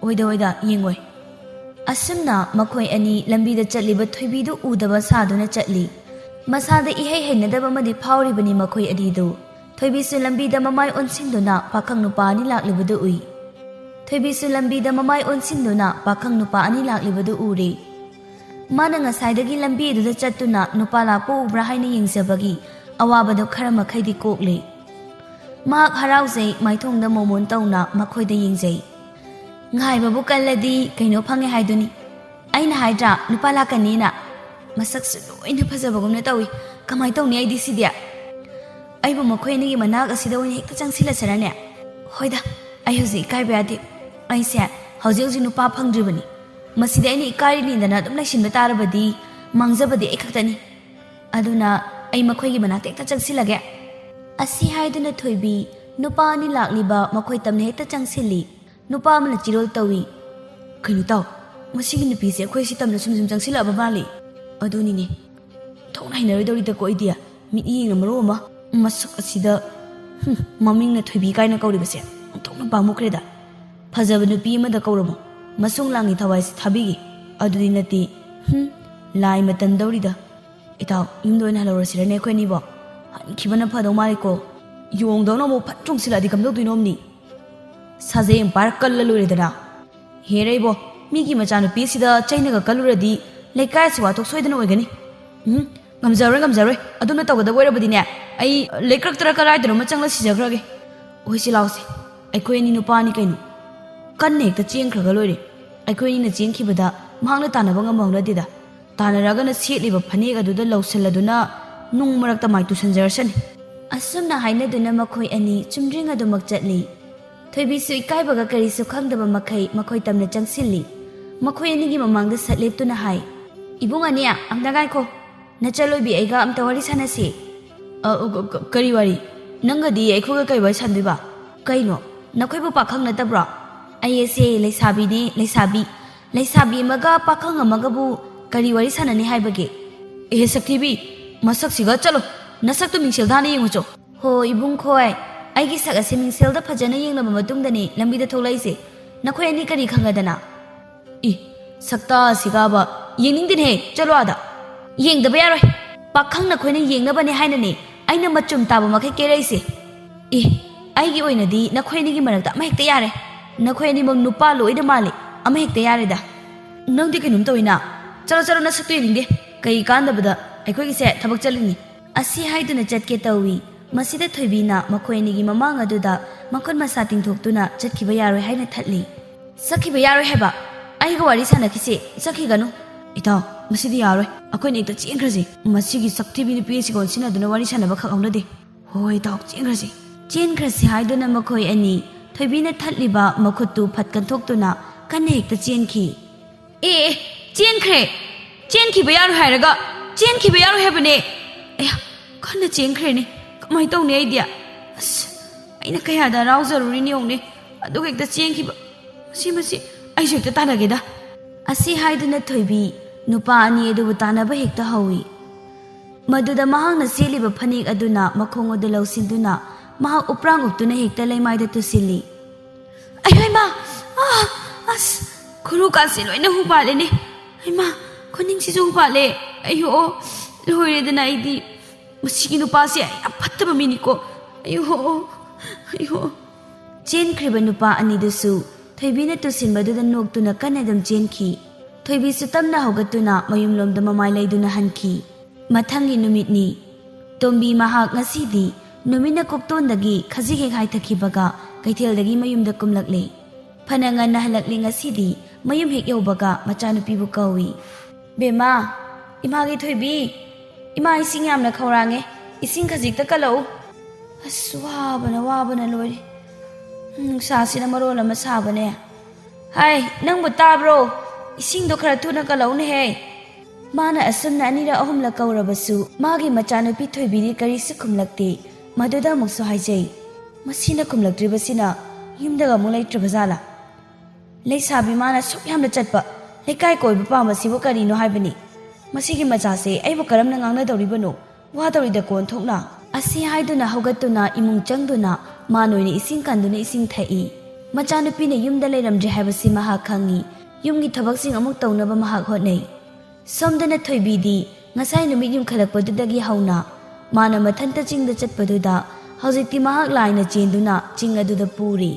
"ꯍꯣꯏꯗ, ꯍꯣꯏꯗ, ꯌꯦꯡꯉꯣꯏ꯫" ꯑꯁꯨꯝꯅ ꯃꯈꯣꯏ ꯑꯅꯤ ꯂꯝꯕꯤꯗ ꯆꯠꯂꯤꯕ ꯊꯣꯏꯕꯤꯗꯨ ꯎꯗꯕ ꯁꯥꯗꯨꯅ ꯆꯠꯂꯤ꯫ ꯃꯁꯥꯗ ꯏꯍꯩ ꯍꯩꯅꯗꯕ ꯑꯃꯗꯤ ꯐꯥꯎꯔꯤꯕꯅꯤ ꯃꯈꯣꯏ ꯑꯅꯤꯗꯨ꯫ ꯊꯣꯏꯕꯤꯁꯨ ꯂꯝꯕꯤꯗ ꯃꯃꯥꯏ ꯑꯣꯟꯁꯤꯟꯗꯨꯅ ꯄꯥꯈꯪ ꯅꯨꯄꯥ ꯑꯅꯤ ꯂꯥꯛꯂꯤꯕꯗꯨ ꯎꯏ꯫ ꯊꯣꯏꯕꯤꯁꯨ ꯂꯝꯕꯤꯗ ꯃꯃꯥꯏ ꯑꯣꯟꯁꯤꯟꯗꯨꯅ ꯄꯥꯈꯪ ꯅꯨꯄꯥ ꯑꯅꯤ ꯂꯥꯛꯂꯤꯕꯗꯨ ꯎꯔꯦ꯫ ꯃꯥꯅ ꯉꯁꯥꯏꯗꯒꯤ ꯂꯝꯕꯤ ꯑꯗꯨꯗ ꯆꯠꯇꯨꯅ ꯅꯨꯄꯥ ꯂꯥꯛꯄ ꯎꯕ꯭ꯔꯥ ꯍꯥꯏꯅ ꯌꯦꯡꯖꯕꯒꯤ ꯑꯋꯥꯕꯗꯨ ꯈꯔ ꯃꯈꯩꯗꯤ ꯀꯣꯛꯂꯦ꯫ ꯃꯍꯥꯛ ꯍꯔꯥꯎꯖꯩ, ꯃꯥꯏꯊꯣꯡꯗ ꯃꯣꯃꯣꯟ ꯇꯧꯅ ꯃꯈꯣꯏꯗ ꯌꯦꯡꯖꯩ꯫ "ꯉꯥꯏꯕꯕꯨ ꯀꯜꯂꯗꯤ ꯀꯩꯅꯣ ꯐꯪꯉꯦ ꯍꯥꯏꯗꯨꯅꯤ꯫ ꯑꯩꯅ ꯍꯥꯏꯗ꯭ꯔꯥ, ꯅꯨꯄꯥ ꯂꯥꯛꯀꯅꯤꯅ? ꯃꯁꯛꯁꯨ ꯂꯣꯏꯅ ꯐꯖꯕꯒꯨꯝꯅ ꯇꯧꯏ꯫ ꯀꯃꯥꯏ ꯇꯧꯅꯤ ꯑꯩꯗꯤ ꯁꯤꯗꯤ? ꯑꯩꯕꯨ ꯃꯈꯣꯏ ꯑꯅꯤꯒꯤ ꯃꯅꯥꯛ ꯑꯁꯤꯗ ꯑꯣꯏꯅ ꯍꯦꯛꯇ ꯆꯪꯁꯤꯜꯂꯁꯤꯔꯅꯦ? ꯍꯣꯏꯗ, ꯑꯩ ꯍꯧꯖꯤꯛ ꯏꯀꯥꯏꯕ ꯌꯥꯗꯦ꯫ ꯑꯩꯁꯦ ꯍꯧꯖꯤꯛ ꯍꯧꯖꯤꯛ ꯅꯨꯄꯥ ꯐꯪꯗ꯭ꯔꯤꯕꯅꯤ꯫ ꯃꯁꯤꯗ ꯑꯩꯅ ꯏꯀꯥꯏꯔꯤꯅꯤꯗꯅ ꯑꯗꯨꯝ ꯂꯩꯁꯤꯟꯕ ꯇꯥꯔꯕꯗꯤ ꯃꯥꯡꯖꯕꯗꯤ ꯑꯩ ꯈꯛꯇꯅꯤ꯫ ꯑꯗꯨꯅ ꯑꯩ ꯃꯈꯣꯏꯒꯤ ꯃꯅꯥꯛꯇ ꯍꯦꯛꯇ ꯆꯪꯁꯤꯜꯂꯒꯦ꯫" ꯑꯁꯤ ꯍꯥꯏꯗꯨꯅ ꯊꯣꯏꯕꯤ ꯅꯨꯄꯥ ꯑꯅꯤ ꯂꯥꯛꯂꯤꯕ ꯃꯈꯣꯏ ꯇꯝꯅ ꯍꯦꯛꯇ ꯆꯪꯁꯤꯜꯂꯤ꯫ ꯅꯨꯄꯥ ꯑꯃꯅ ꯆꯤꯔꯣꯜ ꯇꯧꯏ꯫ "ꯀꯩꯅꯣ ꯇꯥꯎ, ꯃꯁꯤꯒꯤ ꯅꯨꯄꯤꯁꯦ ꯑꯩꯈꯣꯏ ꯁꯤ ꯇꯝꯅ ꯁꯨꯝ ꯁꯨꯝ ꯆꯪꯁꯤꯜꯂꯛꯑꯕ ꯃꯥꯜꯂꯤ꯫" "ꯑꯗꯨꯅꯤꯅꯦ, ꯊꯣꯛꯅ ꯍꯩꯅꯔꯣꯏꯗꯧꯔꯤꯗꯀꯣ ꯑꯩꯗꯤ꯫ ꯃꯤꯠꯌꯦꯡꯅ ꯃꯔꯣꯜ ꯑꯃ, ꯃꯁꯛ ꯑꯁꯤꯗ, ꯍꯨꯝ, ꯃꯃꯤꯡꯅ ꯊꯣꯏꯕꯤ ꯀꯥꯏꯅ ꯀꯧꯔꯤꯕꯁꯦ ꯑꯣꯟꯊꯣꯛꯅ ꯄꯥꯝꯃꯨꯈ꯭ꯔꯦꯗ꯫ ꯐꯖꯕ ꯅꯨꯄꯤ ꯑꯃꯗ ꯀꯧꯔꯝꯃꯣ, ꯃꯁꯨꯡ ꯂꯥꯡꯒꯤ ꯊꯋꯥꯏꯁꯤ ꯊꯥꯕꯤꯒꯦ꯫ ꯑꯗꯨꯗꯤ ꯅꯠꯇꯦ, ꯍꯨꯝ, ꯂꯥꯏ ꯃꯇꯟꯗꯧꯔꯤꯗ꯫" "ꯏꯇꯥꯎ, ꯌꯨꯝꯗ ꯑꯣꯏꯅ ꯍꯜꯍꯧꯔꯁꯤꯔꯅꯦ ꯑꯩꯈꯣꯏ ꯑꯅꯤꯕꯣ? ꯍꯟꯈꯤꯕꯅ ꯐꯗꯧ ꯃꯥꯜꯂꯤꯀꯣ꯫ ꯌꯣꯡꯗꯧꯅ ꯑꯃꯨꯛ ꯐꯠ ꯆꯣꯡꯁꯤꯜꯂꯛꯑꯗꯤ ꯀꯝꯗꯧꯗꯣꯏꯅꯣ ꯑꯝꯅꯤ? ꯁꯥꯖꯦꯡ ꯄꯥꯏꯔ ꯀꯜꯂ ꯂꯣꯏꯔꯦꯗꯅ꯫" "ꯍꯦꯔꯦ ꯏꯕꯣ, ꯃꯤꯒꯤ ꯃꯆꯥꯅꯨꯄꯤꯁꯤꯗ ꯆꯩꯅꯒ ꯀꯜꯂꯨꯔꯗꯤ ꯂꯩꯀꯥꯏꯁꯤ ꯋꯥꯊꯣꯛ ꯁꯣꯏꯗꯅ ꯑꯣꯏꯒꯅꯤ꯫ ꯎꯝ, ꯉꯝꯖꯔꯣꯏ, ꯉꯝꯖꯔꯣꯏ꯫ ꯑꯗꯨꯝꯅ ꯇꯧꯒꯗꯕ ꯑꯣꯏꯔꯕꯗꯤꯅꯦ, ꯑꯩ ꯂꯩꯀ꯭ꯔꯛꯇꯔ ꯀꯗꯥꯏꯗꯅꯣꯃ ꯆꯪꯂ ꯁꯤꯖꯈ꯭ꯔꯒꯦ꯫" "ꯍꯣꯏꯁꯦ, ꯂꯥꯎꯁꯦ꯫ ꯑꯩꯈꯣꯏ ꯑꯅꯤ ꯅꯨꯄꯥꯅꯤ ꯀꯩꯅꯣ꯫ ꯀꯟꯅ ꯍꯦꯛꯇ ꯆꯦꯟꯈ꯭ꯔꯒ ꯂꯣꯏꯔꯦ꯫ ꯑꯩꯈꯣꯏ ꯑꯅꯤꯅ ꯆꯦꯟꯈꯤꯕꯗ ꯃꯍꯥꯛꯅ ꯇꯥꯟꯅꯕ ꯉꯝꯕ ꯍꯧꯅꯗꯦꯗ꯫ ꯇꯥꯟꯅꯔꯒꯅ ꯁꯦꯠꯂꯤꯕ ꯐꯅꯦꯛ ꯑꯗꯨꯗ ꯂꯧꯁꯤꯜꯂꯗꯨꯅ ꯅꯨꯡ ꯃꯔꯛꯇ ꯃꯥꯏ ꯇꯨꯁꯟꯖꯔꯁꯅꯤ꯫ ꯑꯁꯨꯝꯅ ꯍꯥꯏꯅꯗꯨꯅ ꯃꯈꯣꯏ ꯑꯅꯤ ꯆꯨꯝꯗ꯭ꯔꯤꯡ ꯑꯗꯨꯃꯛ ꯆꯠꯂꯤ꯫ ꯊꯣꯏꯕꯤꯁꯨ ꯏꯀꯥꯏꯕꯒ ꯀꯔꯤꯁꯨ ꯈꯪꯗꯕ ꯃꯈꯩ ꯃꯈꯣꯏ ꯇꯝꯅ ꯆꯪꯁꯤꯜꯂꯤ꯫ ꯃꯈꯣꯏ ꯑꯅꯤꯒꯤ ꯃꯃꯥꯡꯗ ꯁꯠ ꯂꯦꯞꯇꯨꯅ ꯍꯥꯏ, "ꯏꯕꯨꯡ ꯑꯅꯤ, ꯑꯝꯇ ꯉꯥꯏꯈꯣ꯫ ꯅꯆꯜꯂꯣꯏꯕꯤ ꯑꯩꯒ ꯑꯝꯇ ꯋꯥꯔꯤ ꯁꯥꯟꯅꯁꯤ꯫" "ꯑ, ꯑ, ꯀ-, ꯀꯔꯤ ꯋꯥꯔꯤ? ꯅꯪꯒꯗꯤ ꯑꯩꯈꯣꯏꯒ ꯀꯔꯤ ꯋꯥꯔꯤ ꯁꯥꯟꯗꯣꯏꯕ? ꯀꯩꯅꯣ, ꯅꯈꯣꯏꯕꯨ ꯄꯥꯈꯪ ꯅꯠꯇꯕ꯭ꯔꯣ?" "ꯑꯩ ꯑꯁꯦ ꯂꯩꯁꯥꯕꯤꯅꯦ, ꯂꯩꯁꯥꯕꯤ꯫ ꯂꯩꯁꯥꯕꯤ ꯑꯃꯒ ꯄꯥꯈꯪ ꯑꯃꯒꯕꯨ ꯀꯔꯤ ꯋꯥꯔꯤ ꯁꯥꯟꯅꯅꯤ ꯍꯥꯏꯕꯒꯦ?" "ꯑꯦ ꯁꯛꯊꯤꯕꯤ, ꯃꯁꯛꯁꯤꯒ ꯆꯠꯂꯣ, ꯅꯁꯛꯇꯨ ꯃꯤꯡꯁꯦꯜꯗ ꯍꯥꯟꯅ ꯌꯦꯡꯉꯨꯆꯣ꯫" "ꯍꯣ ꯏꯕꯨꯡ ꯈꯣꯏ, ꯑꯩꯒꯤ ꯁꯛ ꯑꯁꯦ ꯃꯤꯡꯁꯦꯜꯗ ꯐꯖꯅ ꯌꯦꯡꯂꯕ ꯃꯇꯨꯡꯗꯅꯤ ꯂꯝꯕꯤꯗ ꯊꯣꯛꯂꯛꯏꯁꯦ꯫ ꯅꯈꯣꯏ ꯑꯅꯤ ꯀꯔꯤ ꯈꯪꯉꯗꯅ?" "ꯏ, ꯁꯛꯇꯥꯁꯤꯒꯕ, ꯌꯦꯡꯅꯤꯡꯗꯦꯅꯦꯍꯦ, ꯆꯠꯂꯣ ꯑꯥꯗ꯫" "ꯌꯦꯡꯗꯕ ꯌꯥꯔꯣꯏ, ꯄꯥꯈꯪ ꯅꯈꯣꯏꯅ ꯌꯦꯡꯅꯕꯅꯦ ꯍꯥꯏꯅꯅꯦ ꯑꯩꯅ ꯃꯆꯨꯝ ꯇꯥꯕ ꯃꯈꯩ ꯀꯦꯔꯛꯏꯁꯦ꯫ ꯏ, ꯑꯩꯒꯤ ꯑꯣꯏꯅꯗꯤ ꯅꯈꯣꯏ ꯑꯅꯤꯒꯤ ꯃꯔꯛꯇ ꯑꯃ ꯍꯦꯛꯇ ꯌꯥꯔꯦ꯫ ꯅꯈꯣꯏ ꯑꯅꯤꯃꯛ ꯅꯨꯄꯥ ꯂꯣꯏꯅ ꯃꯥꯜꯂꯤ, ꯑꯃ ꯍꯦꯛꯇ ꯌꯥꯔꯦꯗ꯫" "ꯅꯪꯗꯤ ꯀꯩꯅꯣꯝ ꯇꯧꯏꯅ, ꯆꯠꯂꯣ ꯆꯠꯂꯣ, ꯅꯁꯛꯇꯨ ꯌꯦꯡꯅꯤꯡꯗꯦ꯫ ꯀꯩ ꯀꯥꯟꯗꯕꯗ ꯑꯩꯈꯣꯏꯒꯤꯁꯦ ꯊꯕꯛ ꯆꯠꯂꯤꯅꯤ꯫" ꯑꯁꯤ ꯍꯥꯏꯗꯨꯅ ꯆꯠꯀꯦ ꯇꯧꯏ꯫ ꯃꯁꯤꯗ ꯊꯣꯏꯕꯤꯅ ꯃꯈꯣꯏ ꯑꯅꯤꯒꯤ ꯃꯃꯥꯡ ꯑꯗꯨꯗ ꯃꯈꯨꯠ ꯃꯁꯥ ꯇꯤꯡꯊꯣꯛꯇꯨꯅ ꯆꯠꯈꯤꯕ ꯌꯥꯔꯣꯏ ꯍꯥꯏꯅ ꯊꯠꯂꯤ꯫ "ꯆꯠꯈꯤꯕ ꯌꯥꯔꯣꯏ ꯍꯥꯏꯕ? ꯑꯩꯒ ꯋꯥꯔꯤ ꯁꯥꯟꯅꯈꯤꯁꯤ, ꯆꯠꯈꯤꯒꯅꯨ꯫" "ꯏꯇꯥꯎ, ꯃꯁꯤꯗꯤ ꯌꯥꯔꯣꯏ, ꯑꯩꯈꯣꯏꯅ ꯍꯦꯛꯇ ꯆꯦꯟꯈ꯭ꯔꯁꯤ꯫ ꯃꯁꯤꯒꯤ ꯁꯛꯊꯤꯕꯤ ꯅꯨꯄꯤ ꯑꯁꯤꯒ ꯑꯣꯟꯁꯤꯟꯅꯗꯨꯅ ꯋꯥꯔꯤ ꯁꯥꯟꯅꯕ ꯈꯛ ꯍꯧꯅꯗꯦ꯫" "ꯍꯣꯏ ꯏꯇꯥꯎ, ꯆꯦꯟꯈ꯭ꯔꯁꯤ꯫" ꯆꯦꯟꯈ꯭ꯔꯁꯤ ꯍꯥꯏꯗꯨꯅ ꯃꯈꯣꯏ ꯑꯅꯤ ꯊꯣꯏꯕꯤꯅ ꯊꯠꯂꯤꯕ ꯃꯈꯨꯠꯇꯨ ꯐꯠ ꯀꯟꯊꯣꯛꯇꯨꯅ ꯀꯟꯅ ꯍꯦꯛꯇ ꯆꯦꯟꯈꯤ꯫ "ꯑꯦ, ꯑꯦ, ꯆꯦꯟꯈ꯭ꯔꯦ! ꯆꯦꯟꯈꯤꯕ ꯌꯥꯔꯣꯏ ꯍꯥꯏꯔꯒ ꯆꯦꯟꯈꯤꯕ ꯌꯥꯔꯣꯏ ꯍꯥꯏꯕꯅꯦ꯫ ꯑꯌꯥ, ꯀꯟꯅ ꯆꯦꯟꯈ꯭ꯔꯦꯅꯦ꯫ ꯀꯃꯥꯏꯅ ꯇꯧꯅꯤ ꯑꯩꯗꯤ? ꯑꯁ, ꯑꯩꯅ ꯀꯌꯥꯗ ꯍꯔꯥꯎꯖꯔꯨꯔꯤꯅꯤ ꯌꯦꯡꯉꯨꯅꯦ, ꯑꯗꯨꯒ ꯍꯦꯛꯇ ꯆꯦꯟꯈꯤꯕ꯫ ꯃꯁꯤ, ꯃꯁꯤ, ꯑꯩꯁꯨ ꯍꯦꯛꯇ ꯇꯥꯟꯅꯒꯦꯗ꯫" ꯑꯁꯤ ꯍꯥꯏꯗꯨꯅ ꯊꯣꯏꯕꯤ ꯅꯨꯄꯥ ꯑꯅꯤ ꯑꯗꯨꯕꯨ ꯇꯥꯟꯅꯕ ꯍꯦꯛꯇ ꯍꯧꯏ꯫ ꯃꯗꯨꯗ ꯃꯍꯥꯛꯅ ꯁꯦꯠꯂꯤꯕ ꯐꯅꯦꯛ ꯑꯗꯨꯅ ꯃꯈꯣꯡ ꯑꯗꯨ ꯂꯧꯁꯤꯟꯗꯨꯅ ꯃꯍꯥꯛ ꯎꯄ꯭ꯔꯥꯡ ꯎꯞꯇꯨꯅ ꯍꯦꯛꯇ ꯂꯩꯃꯥꯏꯗ ꯇꯨꯁꯤꯜꯂꯤ꯫ "ꯑꯌꯣ ꯏꯃꯥ! ꯑꯥ! ꯑꯁ! ꯈꯨꯔꯨꯀꯥꯁꯦ ꯂꯣꯏꯅ ꯍꯨꯕꯥꯠꯂꯦꯅꯦ꯫ ꯏꯃꯥ! ꯈꯨꯅꯤꯡꯁꯤꯁꯨ ꯍꯨꯕꯥꯠꯂꯦ꯫ ꯑꯌꯣ! ꯂꯣꯏꯔꯦꯗꯅ ꯑꯩꯗꯤ꯫ ꯃꯁꯤꯒꯤ ꯅꯨꯄꯥꯁꯦ ꯌꯥꯝ ꯐꯠꯇꯕ ꯃꯤꯅꯤꯀꯣ꯫ ꯑꯌꯣ! ꯑꯌꯣ!" ꯆꯦꯟꯈ꯭ꯔꯤꯕ ꯅꯨꯄꯥ ꯑꯅꯤꯗꯨꯁꯨ ꯊꯣꯏꯕꯤꯅ ꯇꯨꯁꯤꯟꯕꯗꯨꯗ ꯅꯣꯛꯇꯨꯅ ꯀꯟꯅ ꯑꯗꯨꯝ ꯆꯦꯟꯈꯤ꯫ ꯊꯣꯏꯕꯤꯁꯨ ꯇꯞꯅ ꯍꯧꯒꯠꯇꯨꯅ ꯃꯌꯨꯝꯂꯣꯝꯗ ꯃꯃꯥꯏ ꯂꯩꯗꯨꯅ ꯍꯟꯈꯤ꯫ ꯃꯊꯪꯒꯤ ꯅꯨꯃꯤꯠꯅꯤ꯫ ꯇꯣꯝꯕꯤ ꯃꯍꯥꯛ ꯉꯁꯤꯗꯤ ꯅꯨꯃꯤꯠꯅ ꯀꯣꯛꯇꯣꯟꯗꯒꯤ ꯈꯖꯤꯛ ꯍꯦꯛ ꯍꯥꯏꯊꯈꯤꯕꯒ ꯀꯩꯊꯦꯜꯗꯒꯤ ꯃꯌꯨꯝꯗ ꯀꯨꯝꯂꯛꯂꯦ꯫ ꯐꯅ ꯉꯟꯅ ꯍꯜꯂꯛꯂꯦ ꯉꯁꯤꯗꯤ꯫ ꯃꯌꯨꯝ ꯍꯦꯛ ꯌꯧꯕꯒ ꯃꯆꯥꯅꯨꯄꯤꯕꯨ ꯀꯧꯏ꯫ "ꯕꯦꯝꯃ, ꯏꯃꯥꯒꯤ ꯊꯣꯏꯕꯤ, ꯏꯃꯥ ꯏꯁꯤꯡ ꯌꯥꯝꯅ ꯈꯧꯔꯥꯡꯉꯦ, ꯏꯁꯤꯡ ꯈꯖꯤꯛꯇ ꯀꯜꯂꯛꯎ꯫ ꯑꯁ, ꯋꯥꯕꯅ, ꯋꯥꯕꯅ ꯂꯣꯏꯔꯦ꯫ ꯅꯨꯡꯁꯥꯁꯤꯅ ꯃꯔꯣꯜ ꯑꯃ ꯁꯥꯕꯅꯦ꯫ ꯍꯥꯏ, ꯅꯪꯕꯨ ꯇꯥꯕ꯭ꯔꯣ? ꯏꯁꯤꯡꯗꯣ ꯈꯔ ꯊꯨꯅ ꯀꯜꯂꯛꯎꯅꯦꯍꯦ!" ꯃꯥꯅ ꯑꯁꯨꯝꯅ ꯑꯅꯤꯔꯛ ꯑꯍꯨꯝꯂꯛ ꯀꯧꯔꯕꯁꯨ ꯃꯥꯒꯤ ꯃꯆꯥꯅꯨꯄꯤ ꯊꯣꯏꯕꯤꯗꯤ ꯀꯔꯤꯁꯨ ꯈꯨꯝꯂꯛꯇꯦ꯫ ꯃꯗꯨꯗ ꯑꯃꯨꯛꯁꯨ ꯍꯥꯏꯖꯩ, "ꯃꯁꯤꯅ ꯈꯨꯝꯂꯛꯇ꯭ꯔꯤꯕꯁꯤꯅ ꯌꯨꯝꯗꯒ ꯑꯃꯨꯛ ꯂꯩꯇ꯭ꯔꯕ ꯖꯥꯠꯂꯥ? ꯂꯩꯁꯥꯕꯤ ꯃꯥꯅ ꯁꯨꯛ ꯌꯥꯝꯅ ꯆꯠꯄ, ꯂꯩꯀꯥꯏ ꯀꯣꯏꯕ ꯄꯥꯝꯕꯁꯤꯕꯨ ꯀꯔꯤꯅꯣ ꯍꯥꯏꯕꯅꯤ? ꯃꯁꯤꯒꯤ ꯃꯆꯥꯁꯦ ꯑꯩꯕꯨ ꯀꯔꯝꯅ ꯉꯥꯡꯅꯗꯧꯔꯤꯕꯅꯣ? ꯋꯥꯗꯧꯔꯤꯗꯀꯣ ꯑꯣꯟꯊꯣꯛꯅ!" ꯑꯁꯤ ꯍꯥꯏꯗꯨꯅ ꯍꯧꯒꯠꯇꯨꯅ ꯏꯃꯨꯡ ꯆꯪꯗꯨꯅ ꯃꯥꯟ ꯑꯣꯏꯅ ꯏꯁꯤꯡ ꯀꯟꯗꯨꯅ ꯏꯁꯤꯡ ꯊꯛꯏ꯫ ꯃꯆꯥꯅꯨꯄꯤꯅ ꯌꯨꯝꯗ ꯂꯩꯔꯝꯗ꯭ꯔꯦ ꯍꯥꯏꯕꯁꯤ ꯃꯍꯥꯛ ꯈꯪꯏ꯫ ꯌꯨꯝꯒꯤ ꯊꯕꯛꯁꯤꯡ ꯑꯃꯨꯛ ꯇꯧꯅꯕ ꯃꯍꯥꯛ ꯍꯣꯠꯅꯩ꯫ ꯁꯣꯝꯗꯅ ꯊꯣꯏꯕꯤꯗꯤ ꯉꯁꯥꯏ ꯅꯨꯃꯤꯠ ꯌꯨꯝꯈꯠꯂꯛꯄꯗꯨꯗꯒꯤ ꯍꯧꯅ ꯃꯥꯅ ꯃꯊꯟꯇ ꯆꯤꯡꯗ ꯆꯠꯄꯗꯨꯗ ꯍꯧꯖꯤꯛꯇꯤ ꯃꯍꯥꯛ ꯂꯥꯏꯅ ꯆꯦꯟꯗꯨꯅ ꯆꯤꯡ ꯑꯗꯨꯗ ꯄꯨꯔꯤ꯫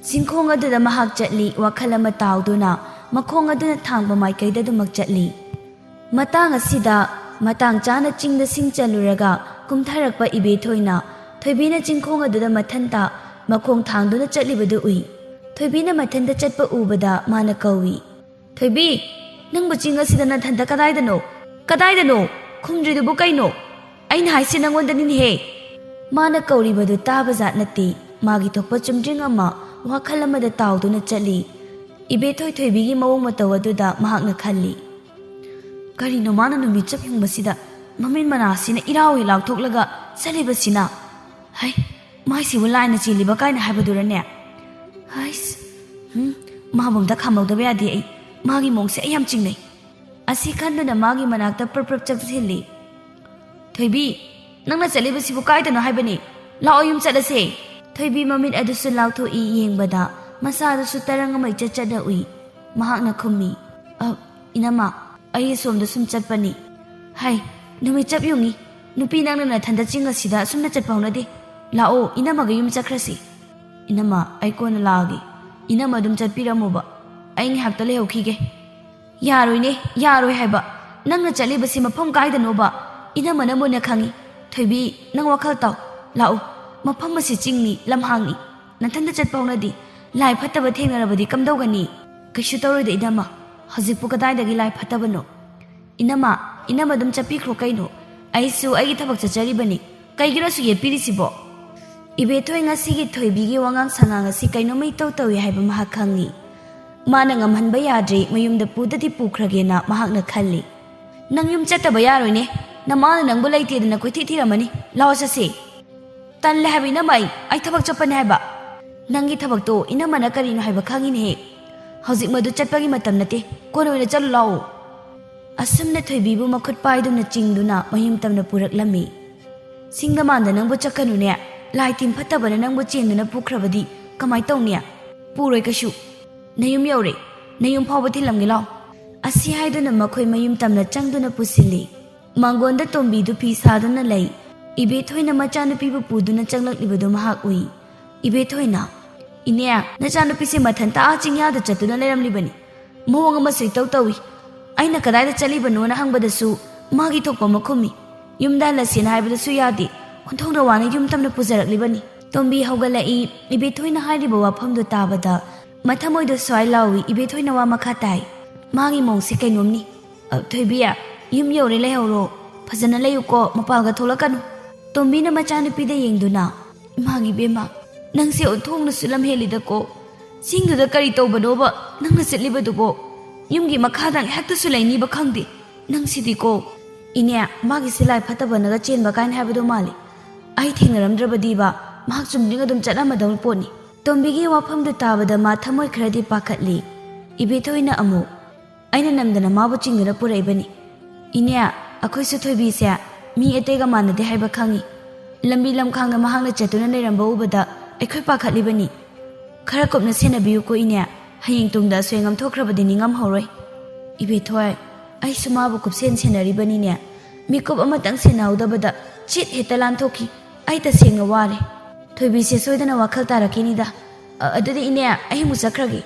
ꯆꯤꯡꯈꯣꯡ ꯑꯗꯨꯗ ꯃꯍꯥꯛ ꯆꯠꯂꯤ, ꯋꯥꯈꯜ ꯑꯃ ꯇꯥꯎꯗꯨꯅ ꯃꯈꯣꯡ ꯑꯗꯨꯅ ꯊꯥꯡꯕ ꯃꯥꯏꯀꯩꯗ ꯑꯗꯨꯃꯛ ꯆꯠꯂꯤ꯫ ꯃꯇꯥꯡ ꯑꯁꯤꯗ ꯃꯇꯥꯡ ꯆꯥꯅ ꯆꯤꯡꯗ ꯁꯤꯡ ꯆꯜꯂꯨꯔꯒ ꯀꯨꯝꯊꯔꯛꯄ ꯏꯕꯦꯊꯣꯏꯅ ꯊꯣꯏꯕꯤꯅ ꯆꯤꯡꯈꯣꯡ ꯑꯗꯨꯗ ꯃꯊꯟꯇ ꯃꯈꯣꯡ ꯊꯥꯡꯗꯨꯅ ꯆꯠꯂꯤꯕꯗꯨ ꯎꯏ꯫ ꯊꯣꯏꯕꯤꯅ ꯃꯊꯟꯇ ꯆꯠꯄ ꯎꯕꯗ ꯃꯥꯅ ꯀꯧꯏ, "ꯊꯣꯏꯕꯤ, ꯅꯪꯕꯨ ꯆꯤꯡ ꯑꯁꯤꯗ ꯅꯊꯟꯇ ꯀꯗꯥꯏꯗꯅꯣ? ꯀꯗꯥꯏꯗꯅꯣ? ꯈꯨꯝꯗ꯭ꯔꯤꯗꯨꯕꯨ ꯀꯩꯅꯣ? ꯑꯩꯅ ꯍꯥꯏꯁꯤ ꯅꯪꯉꯣꯟꯗꯅꯤꯅꯦꯍꯦ!" ꯃꯥꯅ ꯀꯧꯔꯤꯕꯗꯨ ꯇꯥꯕ ꯖꯥꯠ ꯅꯠꯇꯦ꯫ ꯃꯥꯒꯤ ꯊꯣꯛꯄ ꯆꯨꯝꯗ꯭ꯔꯤꯡ ꯑꯃ ꯋꯥꯈꯜ ꯑꯃꯗ ꯇꯥꯎꯗꯨꯅ ꯆꯠꯂꯤ꯫ ꯏꯕꯦꯊꯣꯏ ꯊꯣꯏꯕꯤꯒꯤ ꯃꯑꯣꯡ ꯃꯇꯧ ꯑꯗꯨꯗ ꯃꯍꯥꯛꯅ ꯈꯜꯂꯤ, "ꯀꯔꯤꯅꯣ ꯃꯥꯅ ꯅꯨꯃꯤꯠ ꯆꯞ ꯌꯨꯡꯕꯁꯤꯗ ꯃꯃꯤꯠ ꯃꯅꯥꯁꯤꯅ ꯏꯔꯥꯎ ꯏ ꯂꯥꯎꯊꯣꯛꯂꯒ ꯆꯠꯂꯤꯕꯁꯤꯅ? ꯍꯩ, ꯃꯥꯏꯁꯤꯕꯨ ꯂꯥꯏꯅ ꯆꯦꯜꯂꯤꯕ ꯀꯥꯏꯅ ꯍꯥꯏꯕꯗꯨꯔꯅꯦ? ꯍꯩꯁ, ꯍꯨꯝ, ꯃꯥꯕꯨ ꯑꯝꯇ ꯈꯥꯝꯍꯧꯗꯕ ꯌꯥꯗꯦ ꯑꯩ꯫ ꯃꯥꯒꯤ ꯃꯑꯣꯡꯁꯦ ꯑꯩ ꯌꯥꯝ ꯆꯤꯡꯅꯩ꯫" ꯑꯁꯤ ꯈꯟꯗꯨꯅ ꯃꯥꯒꯤ ꯃꯅꯥꯛꯇ ꯄ꯭ꯔꯞ ꯄ꯭ꯔꯞ ꯆꯪꯁꯤꯜꯂꯤ꯫ "ꯊꯣꯏꯕꯤ, ꯅꯪꯅ ꯆꯠꯂꯤꯕꯁꯤꯕꯨ ꯀꯥꯏꯗꯅꯣ ꯍꯥꯏꯕꯅꯤ? ꯂꯥꯛꯑꯣ, ꯌꯨꯝ ꯆꯠꯂꯁꯦ!" ꯊꯣꯏꯕꯤ ꯃꯃꯤꯠ ꯑꯗꯨꯁꯨ ꯂꯥꯎꯊꯣꯛꯏ꯫ ꯌꯦꯡꯕꯗ ꯃꯁꯥ ꯑꯗꯨꯁꯨ ꯇꯔꯪ ꯑꯃ ꯏꯆꯠ ꯆꯠꯅ ꯎꯏ꯫ ꯃꯍꯥꯛꯅ ꯈꯨꯝꯃꯤ, "ꯑ, ꯏꯅꯝꯃ, ꯑꯩ ꯑꯁꯣꯝꯗ ꯁꯨꯝ ꯆꯠꯄꯅꯤ꯫" "ꯍꯥꯏ, ꯅꯨꯃꯤꯠ ꯆꯞ ꯌꯨꯡꯉꯤ꯫ ꯅꯨꯄꯤ ꯅꯪꯅ ꯅꯊꯟꯗ ꯆꯤꯡ ꯑꯁꯤꯗ ꯑꯁꯨꯝꯅ ꯆꯠꯄ ꯍꯧꯅꯗꯦ꯫ ꯂꯥꯛꯑꯣ, ꯏꯅꯝꯃꯒ ꯌꯨꯝ ꯆꯠꯈ꯭ꯔꯁꯤ꯫" "ꯏꯅꯝꯃ, ꯑꯩ ꯀꯣꯟꯅ ꯂꯥꯛꯑꯒꯦ꯫ ꯏꯅꯝꯃ ꯑꯗꯨꯝ ꯆꯠꯄꯤꯔꯝꯃꯣꯕ꯫ ꯑꯩ ꯉꯥꯏꯍꯥꯛꯇ ꯂꯩꯍꯧꯈꯤꯒꯦ꯫" "ꯌꯥꯔꯣꯏꯅꯦ, ꯌꯥꯔꯣꯏ ꯍꯥꯏꯕ꯫ ꯅꯪꯅ ꯆꯠꯂꯤꯕꯁꯤ ꯃꯐꯝ ꯀꯥꯏꯗꯅꯣꯕ? ꯏꯅꯝꯃꯅ ꯃꯨꯟꯅ ꯈꯪꯉꯤ꯫ ꯊꯣꯏꯕꯤ, ꯅꯪ ꯋꯥꯈꯜ ꯇꯥꯎ꯫ ꯂꯥꯛꯎ, ꯃꯐꯝ ꯑꯁꯤ ꯆꯤꯡꯅꯤ, ꯂꯝꯍꯥꯡꯅꯤ꯫ ꯅꯊꯟꯇ ꯆꯠꯄ ꯍꯧꯅꯗꯦ꯫ ꯂꯥꯏ ꯐꯠꯇꯕ ꯊꯦꯡꯅꯔꯕꯗꯤ ꯀꯝꯗꯧꯒꯅꯤ?" "ꯀꯩꯁꯨ ꯇꯧꯔꯣꯏꯗ ꯏꯅꯝꯃ꯫ ꯍꯧꯖꯤꯛꯄꯨ ꯀꯗꯥꯏꯗꯒꯤ ꯂꯥꯏ ꯐꯠꯇꯕꯅꯣ? "ꯏꯅꯝꯃ, ꯏꯅꯝꯃ ꯑꯗꯨꯝ ꯆꯠꯄꯤꯈ꯭ꯔꯣ ꯀꯩꯅꯣ, ꯑꯩꯁꯨ ꯑꯩꯒꯤ ꯊꯕꯛ ꯆꯠꯆꯔꯤꯕꯅꯤ, ꯀꯩꯒꯤꯅꯣ ꯑꯁꯨꯛ ꯌꯦꯠꯄꯤꯔꯤꯁꯤꯕꯣ?" ꯏꯕꯦꯊꯣꯏ ꯉꯁꯤꯒꯤ ꯊꯣꯏꯕꯤꯒꯤ ꯋꯥꯉꯥꯡ ꯁꯉꯥꯡ ꯑꯁꯤ ꯀꯩꯅꯣꯝꯃ ꯏꯇꯧ ꯇꯧꯏ ꯍꯥꯏꯕ ꯃꯍꯥꯛ ꯈꯪꯏ꯫ ꯃꯥꯅ ꯉꯝꯍꯟꯕ ꯌꯥꯗ꯭ꯔꯦ, ꯃꯌꯨꯝꯗ ꯄꯨꯗꯗꯤ ꯄꯨꯈ꯭ꯔꯒꯦꯅ ꯃꯍꯥꯛꯅ ꯈꯜꯂꯤ꯫ "ꯅꯪ ꯌꯨꯝ ꯆꯠꯇꯕ ꯌꯥꯔꯣꯏꯅꯦ, ꯅꯃꯥꯅ ꯅꯪꯕꯨ ꯂꯩꯇꯦꯗꯅ ꯀꯣꯏꯊꯤ ꯊꯤꯔꯝꯃꯅꯤ꯫ ꯂꯥꯛꯑꯣ ꯆꯠꯁꯦ꯫ ꯇꯜꯂꯦ ꯍꯥꯏꯕ ꯏꯅꯝꯃ, ꯑꯩ, ꯑꯩ ꯊꯕꯛ ꯆꯠꯄꯅꯦ ꯍꯥꯏꯕ꯫ ꯅꯪꯒꯤ ꯊꯕꯛꯇꯣ ꯏꯅꯝꯃꯅ ꯀꯔꯤꯅꯣ ꯍꯥꯏꯕ ꯈꯪꯉꯤꯅꯦꯍꯦ꯫ ꯍꯧꯖꯤꯛ ꯃꯗꯨ ꯆꯠꯄꯒꯤ ꯃꯇꯝ ꯅꯠꯇꯦ, ꯀꯣꯟꯅ ꯑꯣꯏꯅ ꯆꯠꯂꯨ ꯂꯥꯛꯑꯣ꯫" ꯑꯁꯨꯝꯅ ꯊꯣꯏꯕꯤꯕꯨ ꯃꯈꯨꯠ ꯄꯥꯏꯗꯨꯅ ꯆꯤꯡꯗꯨꯅ ꯃꯌꯨꯝ ꯇꯝꯅ ꯄꯨꯔꯛꯂꯝꯃꯤ꯫ "ꯁꯤꯡꯗꯃꯥꯟꯗ ꯅꯪꯕꯨ ꯆꯠꯀꯅꯨꯅꯦ, ꯂꯥꯏ ꯇꯤꯟ ꯐꯠꯇꯕꯅ ꯅꯪꯕꯨ ꯆꯦꯟꯗꯨꯅ ꯄꯨꯈ꯭ꯔꯕꯗꯤ ꯀꯃꯥꯏ ꯇꯧꯅꯤ? ꯄꯨꯔꯣꯏ ꯀꯩꯁꯨ꯫ ꯅꯌꯨꯝ ꯌꯧꯔꯦ, ꯅꯌꯨꯝ ꯐꯥꯎꯕ ꯊꯤꯜꯂꯝꯒꯦ ꯂꯥꯎ꯫" ꯑꯁꯤ ꯍꯥꯏꯗꯨꯅ ꯃꯈꯣꯏ ꯃꯌꯨꯝ ꯇꯝꯅ ꯆꯪꯗꯨꯅ ꯄꯨꯁꯤꯜꯂꯤ꯫ ꯃꯥꯡꯒꯣꯟꯗ ꯇꯣꯝꯕꯤꯗꯨ ꯐꯤ ꯁꯥꯗꯨꯅ ꯂꯩ꯫ ꯏꯕꯦꯊꯣꯏꯅ ꯃꯆꯥꯅꯨꯄꯤꯕꯨ ꯄꯨꯗꯨꯅ ꯆꯪꯂꯛꯂꯤꯕꯗꯨ ꯃꯍꯥꯛ ꯎꯏ꯫ ꯏꯕꯦꯊꯣꯏꯅ, "ꯏꯅꯦ, ꯅꯆꯥꯅꯨꯄꯤꯁꯦ ꯃꯊꯟꯇ ꯑꯥ ꯆꯤꯡꯌꯥꯗ ꯆꯠꯇꯨꯅ ꯂꯩꯔꯝꯂꯤꯕꯅꯤ꯫ ꯃꯑꯣꯡ ꯑꯃꯁꯨ ꯏꯇꯧ ꯇꯧꯏ꯫ ꯑꯩꯅ ꯀꯗꯥꯏꯗ ꯆꯠꯂꯤꯕꯅꯣꯅ ꯍꯪꯕꯗꯁꯨ ꯃꯥꯒꯤ ꯊꯣꯛꯄ ꯑꯃ ꯈꯨꯝꯃꯤ꯫ ꯌꯨꯝꯗ ꯍꯜꯂꯁꯦꯅ ꯍꯥꯏꯕꯗꯁꯨ ꯌꯥꯗꯦ꯫ ꯑꯣꯟꯊꯣꯛꯅ ꯋꯥꯅ ꯌꯨꯝ ꯇꯝꯅ ꯄꯨꯖꯔꯛꯂꯤꯕꯅꯤ꯫" ꯇꯣꯝꯕꯤ ꯍꯧꯒꯠꯂꯛꯏ꯫ ꯏꯕꯦꯊꯣꯏꯅ ꯍꯥꯏꯔꯤꯕ ꯋꯥꯐꯝꯗꯨ ꯇꯥꯕꯗ ꯃꯊꯃꯣꯏꯗ ꯁ꯭ꯋꯥꯏ ꯂꯥꯎꯏ꯫ ꯏꯕꯦꯊꯣꯏꯅ ꯋꯥ ꯃꯈꯥ ꯇꯥꯏ꯫ ꯃꯥꯒꯤ ꯃꯑꯣꯡꯁꯦ ꯀꯩꯅꯣꯝꯅꯤ꯫ "ꯑ, ꯊꯣꯏꯕꯤ, ꯌꯨꯝ ꯌꯧꯔꯦ, ꯂꯩꯍꯧꯔꯣ꯫ ꯐꯖꯅ ꯂꯩꯌꯨꯀꯣ, ꯃꯄꯥꯜꯒ ꯊꯣꯛꯂꯛꯀꯅꯨ꯫" ꯇꯣꯝꯕꯤꯅ ꯃꯆꯥꯅꯨꯄꯤꯗ ꯌꯦꯡꯗꯨꯅ, "ꯏꯃꯥꯒꯤ ꯏꯕꯦꯝꯃ, ꯅꯪꯁꯦ ꯑꯣꯟꯊꯣꯛꯅꯁꯨ ꯂꯝ ꯍꯦꯜꯂꯤꯗꯀꯣ꯫ ꯆꯤꯡꯗꯨꯗ ꯀꯔꯤ ꯇꯧꯕꯅꯣꯕ ꯅꯪꯅ ꯆꯠꯂꯤꯕꯗꯨꯕꯣ? ꯌꯨꯝꯒꯤ ꯃꯈꯥꯗ ꯉꯥꯏꯍꯥꯛꯇꯁꯨ ꯂꯩꯅꯤꯕ ꯈꯪꯗꯦ꯫ ꯅꯪꯁꯤꯗꯤꯀꯣ꯫" "ꯏꯅꯦ, ꯃꯥꯒꯤꯁꯤ ꯂꯥꯏ ꯐꯠꯇꯕꯅꯒ ꯆꯦꯟꯕ ꯀꯥꯏꯅ ꯍꯥꯏꯕꯗꯣ ꯃꯥꯜꯂꯤ꯫ ꯑꯩ ꯊꯦꯡꯅꯔꯝꯗ꯭ꯔꯕꯗꯤꯕ ꯃꯍꯥꯛ ꯆꯨꯝꯗ꯭ꯔꯤꯡ ꯑꯗꯨꯝ ꯆꯠꯂꯝꯃꯗꯧ ꯄꯣꯠꯅꯤ꯫" ꯇꯣꯝꯕꯤꯒꯤ ꯋꯥꯐꯝꯗꯨ ꯇꯥꯕꯗ ꯃꯥ ꯊꯃꯣꯏ ꯈꯔꯗꯤ ꯄꯥꯈꯠꯂꯤ꯫ ꯏꯕꯦꯊꯣꯏꯅ ꯑꯃꯨꯛ, "ꯑꯩꯅ ꯅꯝꯗꯅ ꯃꯥꯕꯨ ꯆꯤꯡꯗꯨꯅ ꯄꯨꯔꯛꯏꯕꯅꯤ꯫ ꯏꯅꯦ, ꯑꯩꯈꯣꯏꯁꯨ ꯊꯣꯏꯕꯤꯁꯦ ꯃꯤ ꯑꯇꯩꯒ ꯃꯥꯟꯅꯗꯦ ꯍꯥꯏꯕ ꯈꯪꯉꯤ꯫ ꯂꯝꯕꯤ ꯂꯝꯈꯥꯡꯗ ꯃꯍꯥꯛꯅ ꯆꯠꯇꯨꯅ ꯂꯩꯔꯝꯕ ꯎꯕꯗ ꯑꯩꯈꯣꯏ ꯄꯥꯈꯠꯂꯤꯕꯅꯤ꯫ ꯈꯔ ꯀꯨꯞꯅ ꯁꯦꯟꯅꯕꯤꯌꯨꯀꯣ ꯏꯅꯦ, ꯍꯌꯦꯡ ꯇꯨꯡꯗ ꯑꯁꯣꯏ ꯑꯉꯥꯝ ꯊꯣꯛꯈ꯭ꯔꯕꯗꯤ ꯅꯤꯡꯉꯝꯍꯧꯔꯣꯏ꯫" "ꯏꯕꯦꯊꯣꯏ, ꯑꯩꯁꯨ ꯃꯥꯕꯨ ꯀꯨꯞꯁꯦꯟ ꯁꯦꯟꯅꯔꯤꯕꯅꯤꯅꯦ꯫ ꯃꯤꯀꯨꯞ ꯑꯃꯇꯪ ꯁꯦꯟꯅꯍꯧꯗꯕꯗ ꯆꯤꯠ ꯍꯦꯛꯇ ꯂꯥꯟꯊꯣꯛꯈꯤ꯫ ꯑꯩ ꯇꯁꯦꯡꯅ ꯋꯥꯔꯦ꯫ ꯊꯣꯏꯕꯤꯁꯦ ꯁꯣꯏꯗꯅ ꯋꯥꯈꯜ ꯇꯥꯔꯛꯈꯤꯅꯤꯗ꯫ ꯑ, ꯑꯗꯨꯗꯤ ꯏꯅꯦ, ꯑꯩ ꯑꯃꯨꯛ ꯆꯠꯈ꯭ꯔꯒꯦ꯫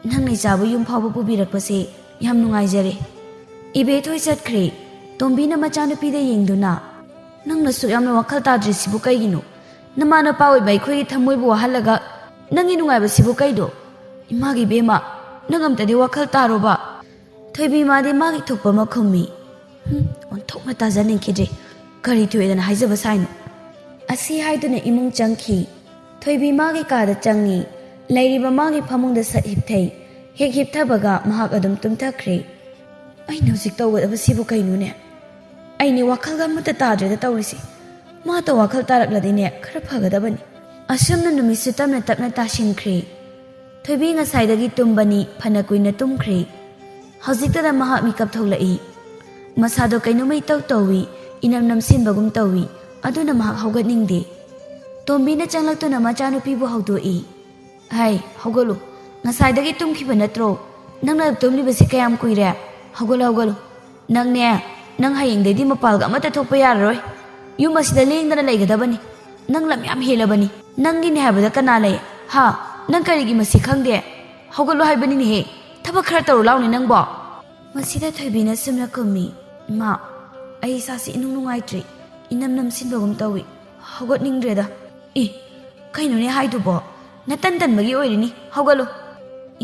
ꯅꯪꯅ ꯏꯆꯥꯕꯨ ꯌꯨꯝ ꯐꯥꯎꯕ ꯄꯨꯕꯤꯔꯛꯄꯁꯦ ꯌꯥꯝ ꯅꯨꯡꯉꯥꯏꯖꯔꯦ꯫" ꯏꯕꯦꯊꯣꯏ ꯆꯠꯈ꯭ꯔꯦ꯫ ꯇꯣꯝꯕꯤꯅ ꯃꯆꯥꯅꯨꯄꯤꯗ ꯌꯦꯡꯗꯨꯅ, "ꯅꯪꯅ ꯁꯨꯛ ꯌꯥꯝꯅ ꯋꯥꯈꯜ ꯇꯥꯗ꯭ꯔꯤꯁꯤꯕꯨ ꯀꯩꯒꯤꯅꯣ? ꯅꯃꯥ ꯅꯄꯥ ꯑꯣꯏꯕ ꯑꯩꯈꯣꯏꯒꯤ ꯊꯃꯣꯏꯕꯨ ꯋꯥꯍꯜꯂꯒ ꯅꯪꯒꯤ ꯅꯨꯡꯉꯥꯏꯕꯁꯤꯕꯨ ꯀꯩꯅꯣ? ꯏꯃꯥꯒꯤ ꯏꯕꯦꯝꯃ, ꯅꯪ ꯑꯝꯇꯗꯤ ꯋꯥꯈꯜ ꯇꯥꯔꯣꯕ꯫" ꯊꯣꯏꯕꯤ ꯃꯥꯗꯤ ꯃꯥꯒꯤ ꯊꯣꯛꯄ ꯑꯃ ꯈꯨꯝꯃꯤ꯫ "ꯍꯨꯝ, ꯑꯣꯟꯊꯣꯛꯅ ꯇꯥꯖꯅꯤꯡꯈꯤꯗ꯭ꯔꯦ꯫ ꯀꯔꯤ ꯊꯣꯛꯑꯦꯗꯅ ꯍꯥꯏꯖꯕ ꯁꯥꯏꯅꯣ?" ꯑꯁꯤ ꯍꯥꯏꯗꯨꯅ ꯏꯃꯨꯡ ꯆꯪꯈꯤ꯫ ꯊꯣꯏꯕꯤ ꯃꯥꯒꯤ ꯀꯥꯗ ꯆꯪꯉꯤ꯫ ꯂꯩꯔꯤꯕ ꯃꯥꯒꯤ ꯐꯃꯨꯡꯗ ꯁꯠ ꯍꯤꯞꯊꯩ꯫ ꯍꯦꯛ ꯍꯤꯞꯊꯕꯒ ꯃꯍꯥꯛ ꯑꯗꯨꯝ ꯇꯨꯝꯊꯈ꯭ꯔꯦ꯫ "ꯑꯩꯅ ꯍꯧꯖꯤꯛ ꯇꯧꯒꯗꯕꯁꯤꯕꯨ ꯀꯩꯅꯣꯅꯦ? ꯑꯩꯅꯦ ꯋꯥꯈꯜꯒ ꯑꯃꯠꯇ ꯇꯥꯗ꯭ꯔꯦꯗ ꯇꯧꯔꯤꯁꯦ꯫ ꯃꯥꯇ ꯋꯥꯈꯜ ꯇꯥꯔꯛꯂꯗꯤꯅꯦ ꯈꯔ ꯐꯒꯗꯕꯅꯤ꯫" ꯑꯁꯨꯝꯅ ꯅꯨꯃꯤꯠꯁꯨ ꯇꯞꯅ ꯇꯞꯅ ꯇꯥꯁꯤꯟꯈ꯭ꯔꯦ꯫ ꯊꯣꯏꯕꯤ ꯉꯁꯥꯏꯗꯒꯤ ꯇꯨꯝꯕꯅꯤ, ꯐꯅ ꯀꯨꯏꯅ ꯇꯨꯝꯈ꯭ꯔꯦ꯫ ꯍꯧꯖꯤꯛꯇꯗ ꯃꯍꯥꯛ ꯃꯤꯀꯞ ꯊꯣꯛꯂꯛꯏ꯫ ꯃꯁꯥꯗꯣ ꯀꯩꯅꯣꯝꯃ ꯏꯇꯧ ꯇꯧꯏ, ꯏꯅꯝ ꯅꯝꯁꯤꯟꯕꯒꯨꯝ ꯇꯧꯏ꯫ ꯑꯗꯨꯅ ꯃꯍꯥꯛ ꯍꯧꯒꯠꯅꯤꯡꯗꯦ꯫ ꯇꯣꯝꯕꯤꯅ ꯆꯪꯂꯛꯇꯨꯅ ꯃꯆꯥꯅꯨꯄꯤꯕꯨ ꯍꯧꯗꯣꯛꯏ꯫ "ꯍꯥꯏ, ꯍꯧꯒꯠꯂꯨ꯫ ꯉꯁꯥꯏꯗꯒꯤ ꯇꯨꯝꯈꯤꯕ ꯅꯠꯇ꯭ꯔꯣ? ꯅꯪꯅ ꯇꯨꯝꯂꯤꯕꯁꯤ ꯀꯌꯥꯝ ꯀꯨꯏꯔꯦ? ꯍꯧꯒꯠꯂꯨ, ꯍꯧꯒꯠꯂꯨ꯫ ꯅꯪꯅꯦ, ꯅꯪ ꯍꯌꯦꯡꯗꯩꯗꯤ ꯃꯄꯥꯜꯒ ꯑꯃꯠꯇ ꯊꯣꯛꯄ ꯌꯥꯔꯔꯣꯏ꯫ ꯌꯨꯝ ꯑꯁꯤꯗ ꯂꯦꯡꯗꯅ ꯂꯩꯒꯗꯕꯅꯤ꯫ ꯅꯪ ꯂꯝ ꯌꯥꯝ ꯍꯦꯜꯂꯕꯅꯤ꯫ ꯅꯪꯒꯤꯅꯦ ꯍꯥꯏꯕꯗ ꯀꯅꯥ ꯂꯩ? ꯍꯥ? ꯅꯪ ꯀꯔꯤꯒꯤ ꯃꯁꯤ ꯈꯪꯗꯦ? ꯍꯧꯒꯠꯂꯨ ꯍꯥꯏꯕꯅꯤꯅꯦꯍꯦ꯫ ꯊꯕꯛ ꯈꯔ ꯇꯧꯔꯨ ꯂꯥꯎꯅꯦ ꯅꯪꯕꯣ꯫" ꯃꯁꯤꯗ ꯊꯣꯏꯕꯤꯅ ꯁꯨꯝꯅ ꯈꯨꯝꯃꯤ꯫ "ꯏꯃꯥ, ꯑꯩ ꯏꯁꯥꯁꯤ ꯏꯅꯨꯡ ꯅꯨꯡꯉꯥꯏꯇ꯭ꯔꯤ꯫ ꯏꯅꯝ ꯅꯝꯁꯤꯟꯕꯒꯨꯝ ꯇꯧꯏ꯫ ꯍꯧꯒꯠꯅꯤꯡꯗ꯭ꯔꯦꯗ꯫" "ꯏ, ꯀꯩꯅꯣꯅꯦ ꯍꯥꯏꯗꯨꯕꯣ? ꯅꯇꯟ ꯇꯟꯕꯒꯤ ꯑꯣꯏꯔꯤꯅꯤ꯫ ꯍꯧꯒꯠꯂꯨ꯫"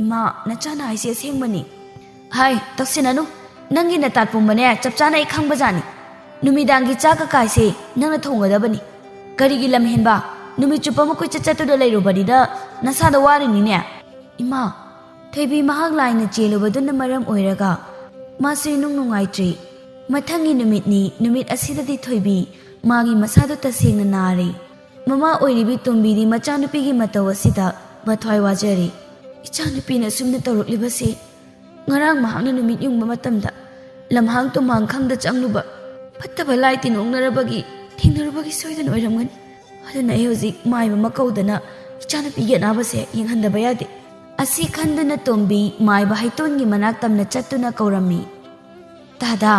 "ꯏꯃꯥ, ꯅꯆꯥꯅ ꯍꯥꯏꯁꯤ ꯑꯁꯦꯡꯕꯅꯤ꯫" "ꯍꯥꯏ, ꯇꯧꯁꯤꯟꯅꯅꯨ꯫ ꯅꯪꯒꯤ ꯅꯇꯥꯠ ꯄꯨꯝꯕꯅꯦ ꯆꯞ ꯆꯥꯅ ꯑꯩ ꯈꯪꯕꯖꯥꯠꯅꯤ꯫ ꯅꯨꯃꯤꯗꯥꯡꯒꯤ ꯆꯥꯛ ꯀꯀꯥꯏꯁꯦ ꯅꯪꯅ ꯊꯣꯡꯒꯗꯕꯅꯤ꯫ ꯀꯔꯤꯒꯤ ꯂꯝ ꯍꯦꯟꯕ? ꯅꯨꯃꯤꯠ ꯆꯨꯞꯄ ꯑꯃ ꯀꯣꯏꯆꯠ ꯆꯠꯇꯨꯅ ꯂꯩꯔꯨꯕꯅꯤꯅ ꯅꯁꯥꯗꯣ ꯋꯥꯔꯤꯅꯤꯅꯦ꯫" "ꯏꯃꯥ, ꯊꯣꯏꯕꯤ ꯃꯍꯥꯛ ꯂꯥꯏꯅ ꯆꯦꯜꯂꯨꯕꯗꯨꯅ ꯃꯔꯝ ꯑꯣꯏꯔꯒ ꯃꯥꯁꯨ ꯏꯅꯨꯡ ꯅꯨꯡꯉꯥꯏꯇ꯭ꯔꯤ꯫ ꯃꯊꯪꯒꯤ ꯅꯨꯃꯤꯠꯅꯤ꯫ ꯅꯨꯃꯤꯠ ꯑꯁꯤꯗꯗꯤ ꯊꯣꯏꯕꯤ ꯃꯥꯒꯤ ꯃꯁꯥꯗꯣ ꯇꯁꯦꯡꯅ ꯅꯥꯔꯦ꯫ ꯃꯃꯥ ꯑꯣꯏꯔꯤꯕꯤ ꯇꯣꯝꯕꯤꯗꯤ ꯃꯆꯥꯅꯨꯄꯤꯒꯤ ꯃꯇꯧ ꯑꯁꯤꯗ ꯃꯊ꯭ꯋꯥꯏ ꯋꯥꯖꯔꯦ꯫ "ꯏꯆꯥꯅꯨꯄꯤꯅ ꯑꯁꯨꯝꯅ ꯇꯧꯔꯛꯂꯤꯕꯁꯦ, ꯉꯔꯥꯡ ꯃꯍꯥꯛꯅ ꯅꯨꯃꯤꯠ ꯌꯨꯡꯕ ꯃꯇꯝꯗ ꯂꯝꯍꯥꯡ ꯇꯨꯝꯍꯥꯡ ꯈꯪꯗ ꯆꯪꯂꯨꯕ, ꯐꯠꯇꯕ ꯂꯥꯏ ꯇꯤꯟ ꯑꯣꯛꯅꯔꯕꯒꯤ ꯊꯦꯡꯅꯔꯨꯕꯒꯤ ꯁꯣꯏꯗꯅ ꯑꯣꯏꯔꯝꯒꯅꯤ꯫ ꯑꯗꯨꯅ ꯑꯩ ꯍꯧꯖꯤꯛ ꯃꯥꯏꯕ ꯑꯃ ꯀꯧꯗꯅ ꯏꯆꯥꯅꯨꯄꯤꯒꯤ ꯑꯅꯥꯕꯁꯦ ꯌꯦꯡꯍꯟꯗꯕ ꯌꯥꯗꯦ꯫" ꯑꯁꯤ ꯈꯟꯗꯨꯅ ꯇꯣꯝꯕꯤ ꯃꯥꯏꯕ ꯍꯩꯇꯣꯟꯒꯤ ꯃꯅꯥꯛ ꯇꯝꯅ ꯆꯠꯇꯨꯅ ꯀꯧꯔꯝꯃꯤ꯫ "ꯗꯥꯗꯥ,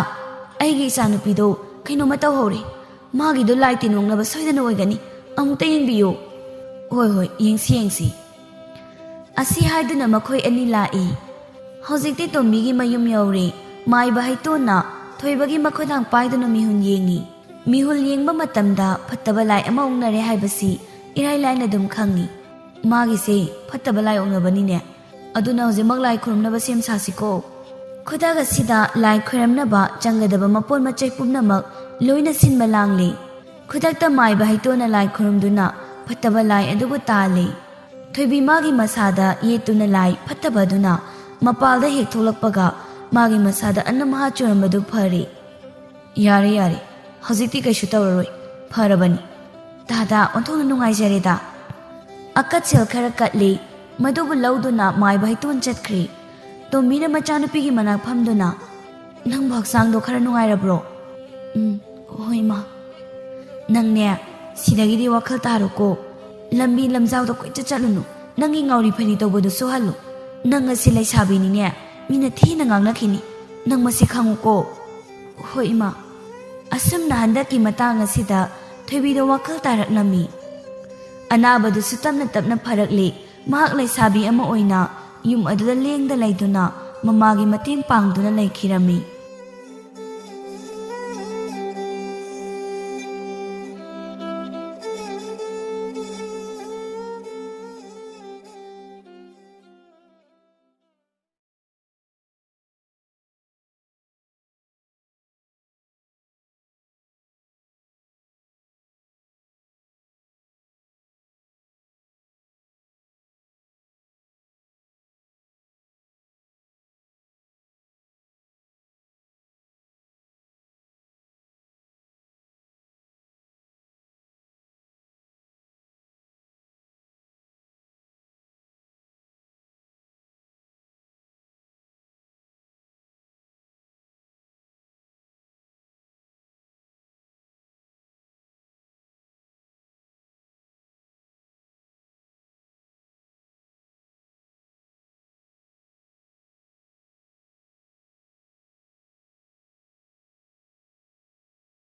ꯑꯩꯒꯤ ꯏꯆꯥꯅꯨꯄꯤꯗꯣ ꯀꯩꯅꯣꯝꯃ ꯇꯧꯍꯧꯔꯦ꯫ ꯃꯥꯒꯤꯗꯣ ꯂꯥꯏ ꯇꯤꯟ ꯑꯣꯛꯅꯕ ꯁꯣꯏꯗꯅ ꯑꯣꯏꯒꯅꯤ꯫ ꯑꯃꯨꯛꯇ ꯌꯦꯡꯕꯤꯌꯨ꯫" "ꯍꯣꯏ, ꯍꯣꯏ, ꯌꯦꯡꯁꯤ, ꯌꯦꯡꯁꯤ꯫" ꯑꯁꯤ ꯍꯥꯏꯗꯨꯅ ꯃꯈꯣꯏ ꯑꯅꯤ ꯂꯥꯛꯏ꯫ ꯍꯧꯖꯤꯛꯇꯤ ꯇꯣꯝꯕꯤꯒꯤ ꯃꯌꯨꯝ ꯌꯧꯔꯦ꯫ ꯃꯥꯏꯕ ꯍꯩꯇꯣꯟꯅ ꯊꯣꯏꯕꯒꯤ ꯃꯈꯨꯠ ꯍꯥꯡ ꯄꯥꯏꯗꯨꯅ ꯃꯤꯍꯨꯟ ꯌꯦꯡꯉꯤ꯫ ꯃꯤꯍꯨꯜ ꯌꯦꯡꯕ ꯃꯇꯝꯗ ꯐꯠꯇꯕ ꯂꯥꯏ ꯑꯃ ꯑꯣꯛꯅꯔꯦ ꯍꯥꯏꯕꯁꯤ ꯏꯔꯥꯏ ꯂꯥꯏꯅ ꯑꯗꯨꯝ ꯈꯪꯉꯤ꯫ "ꯃꯥꯒꯤꯁꯦ ꯐꯠꯇꯕ ꯂꯥꯏ ꯑꯣꯛꯅꯕꯅꯤꯅꯦ꯫ ꯑꯗꯨꯅ ꯍꯧꯖꯤꯛꯃꯛ ꯂꯥꯏ ꯈꯨꯔꯨꯝꯅꯕ ꯁꯦꯝ ꯁꯥꯁꯤꯀꯣ꯫" ꯈꯨꯗꯛ ꯑꯁꯤꯗ ꯂꯥꯏ ꯈꯣꯏꯔꯝꯅꯕ ꯆꯪꯒꯗꯕ ꯃꯄꯣꯠ ꯃꯆꯩ ꯄꯨꯝꯅꯃꯛ ꯂꯣꯏꯅ ꯁꯤꯟꯕ ꯂꯥꯡꯂꯤ꯫ ꯈꯨꯗꯛꯇ ꯃꯥꯏꯕ ꯍꯩꯇꯣꯟꯅ ꯂꯥꯏ ꯈꯨꯔꯨꯝꯗꯨꯅ ꯐꯠꯇꯕ ꯂꯥꯏ ꯑꯗꯨꯕꯨ ꯇꯥꯜꯂꯤ꯫ ꯊꯣꯏꯕꯤ ꯃꯥꯒꯤ ꯃꯁꯥꯗ ꯌꯦꯠꯇꯨꯅ ꯂꯥꯏ ꯐꯠꯇꯕ ꯑꯗꯨꯅ ꯃꯄꯥꯜꯗ ꯍꯦꯛ ꯊꯣꯛꯂꯛꯄꯒ ꯃꯥꯒꯤ ꯃꯁꯥꯗ ꯑꯅꯝ ꯍꯥ ꯆꯨꯔꯝꯕꯗꯨ ꯐꯔꯤ꯫ "ꯌꯥꯔꯦ, ꯌꯥꯔꯦ, ꯍꯧꯖꯤꯛꯇꯤ ꯀꯩꯁꯨ ꯇꯧꯔꯔꯣꯏ, ꯐꯔꯕꯅꯤ꯫ ꯇꯥꯗ ꯑꯣꯟꯊꯣꯛꯅ ꯅꯨꯡꯉꯥꯏꯖꯔꯦꯗ꯫" ꯑꯀꯠꯁꯦꯜ ꯈꯔ ꯀꯠꯂꯤ꯫ ꯃꯗꯨꯕꯨ ꯂꯧꯗꯨꯅ ꯃꯥꯏꯕ ꯍꯩꯇꯣꯟ ꯆꯠꯈ꯭ꯔꯤ꯫ ꯇꯣꯝꯕꯤꯅ ꯃꯆꯥꯅꯨꯄꯤꯒꯤ ꯃꯅꯥꯛ ꯐꯝꯗꯨꯅ, "ꯅꯪꯕꯨ ꯍꯛꯆꯥꯡꯗꯣ ꯈꯔ ꯅꯨꯡꯉꯥꯏꯔꯕ꯭ꯔꯣ?" "ꯎꯝ, ꯍꯣꯏ, ꯏꯃꯥ꯫" "ꯅꯪꯅꯦ, ꯁꯤꯗꯒꯤꯗꯤ ꯋꯥꯈꯜ ꯇꯥꯔꯣꯀꯣ꯫ ꯂꯝꯕꯤ ꯂꯝꯖꯥꯎꯗ ꯀꯣꯏꯆꯠ ꯆꯠꯂꯨꯅꯨ꯫ ꯅꯪꯒꯤ ꯉꯥꯎꯔꯤ ꯐꯩꯔꯤ ꯇꯧꯕꯗꯨ ꯁꯨꯍꯜꯂꯨ꯫ ꯅꯪ ꯑꯁꯤ ꯂꯩꯁꯥꯕꯤꯅꯤꯅꯦ, ꯃꯤꯅ ꯊꯤꯅ ꯉꯥꯡꯅꯈꯤꯅꯤ꯫ ꯅꯪ ꯃꯁꯤ ꯈꯪꯉꯨꯀꯣ꯫" "ꯍꯣꯏ, ꯏꯃꯥ꯫" ꯑꯁꯨꯝꯅ ꯍꯟꯗꯛꯀꯤ ꯃꯇꯥꯡ ꯑꯁꯤꯗ ꯊꯣꯏꯕꯤꯗ ꯋꯥꯈꯜ ꯇꯥꯔꯛꯂꯝꯃꯤ꯫ ꯑꯅꯥꯕꯗꯨꯁꯨ ꯇꯞꯅ ꯇꯞꯅ ꯐꯔꯛꯂꯤ꯫ ꯃꯍꯥꯛ ꯂꯩꯁꯥꯕꯤ ꯑꯃ ꯑꯣꯏꯅ ꯌꯨꯝ ꯑꯗꯨꯗ ꯂꯦꯡꯗ ꯂꯩꯗꯨꯅ ꯃꯃꯥꯒꯤ ꯃꯇꯦꯡ ꯄꯥꯡꯗꯨꯅ ꯂꯩꯈꯤꯔꯝꯃꯤ꯫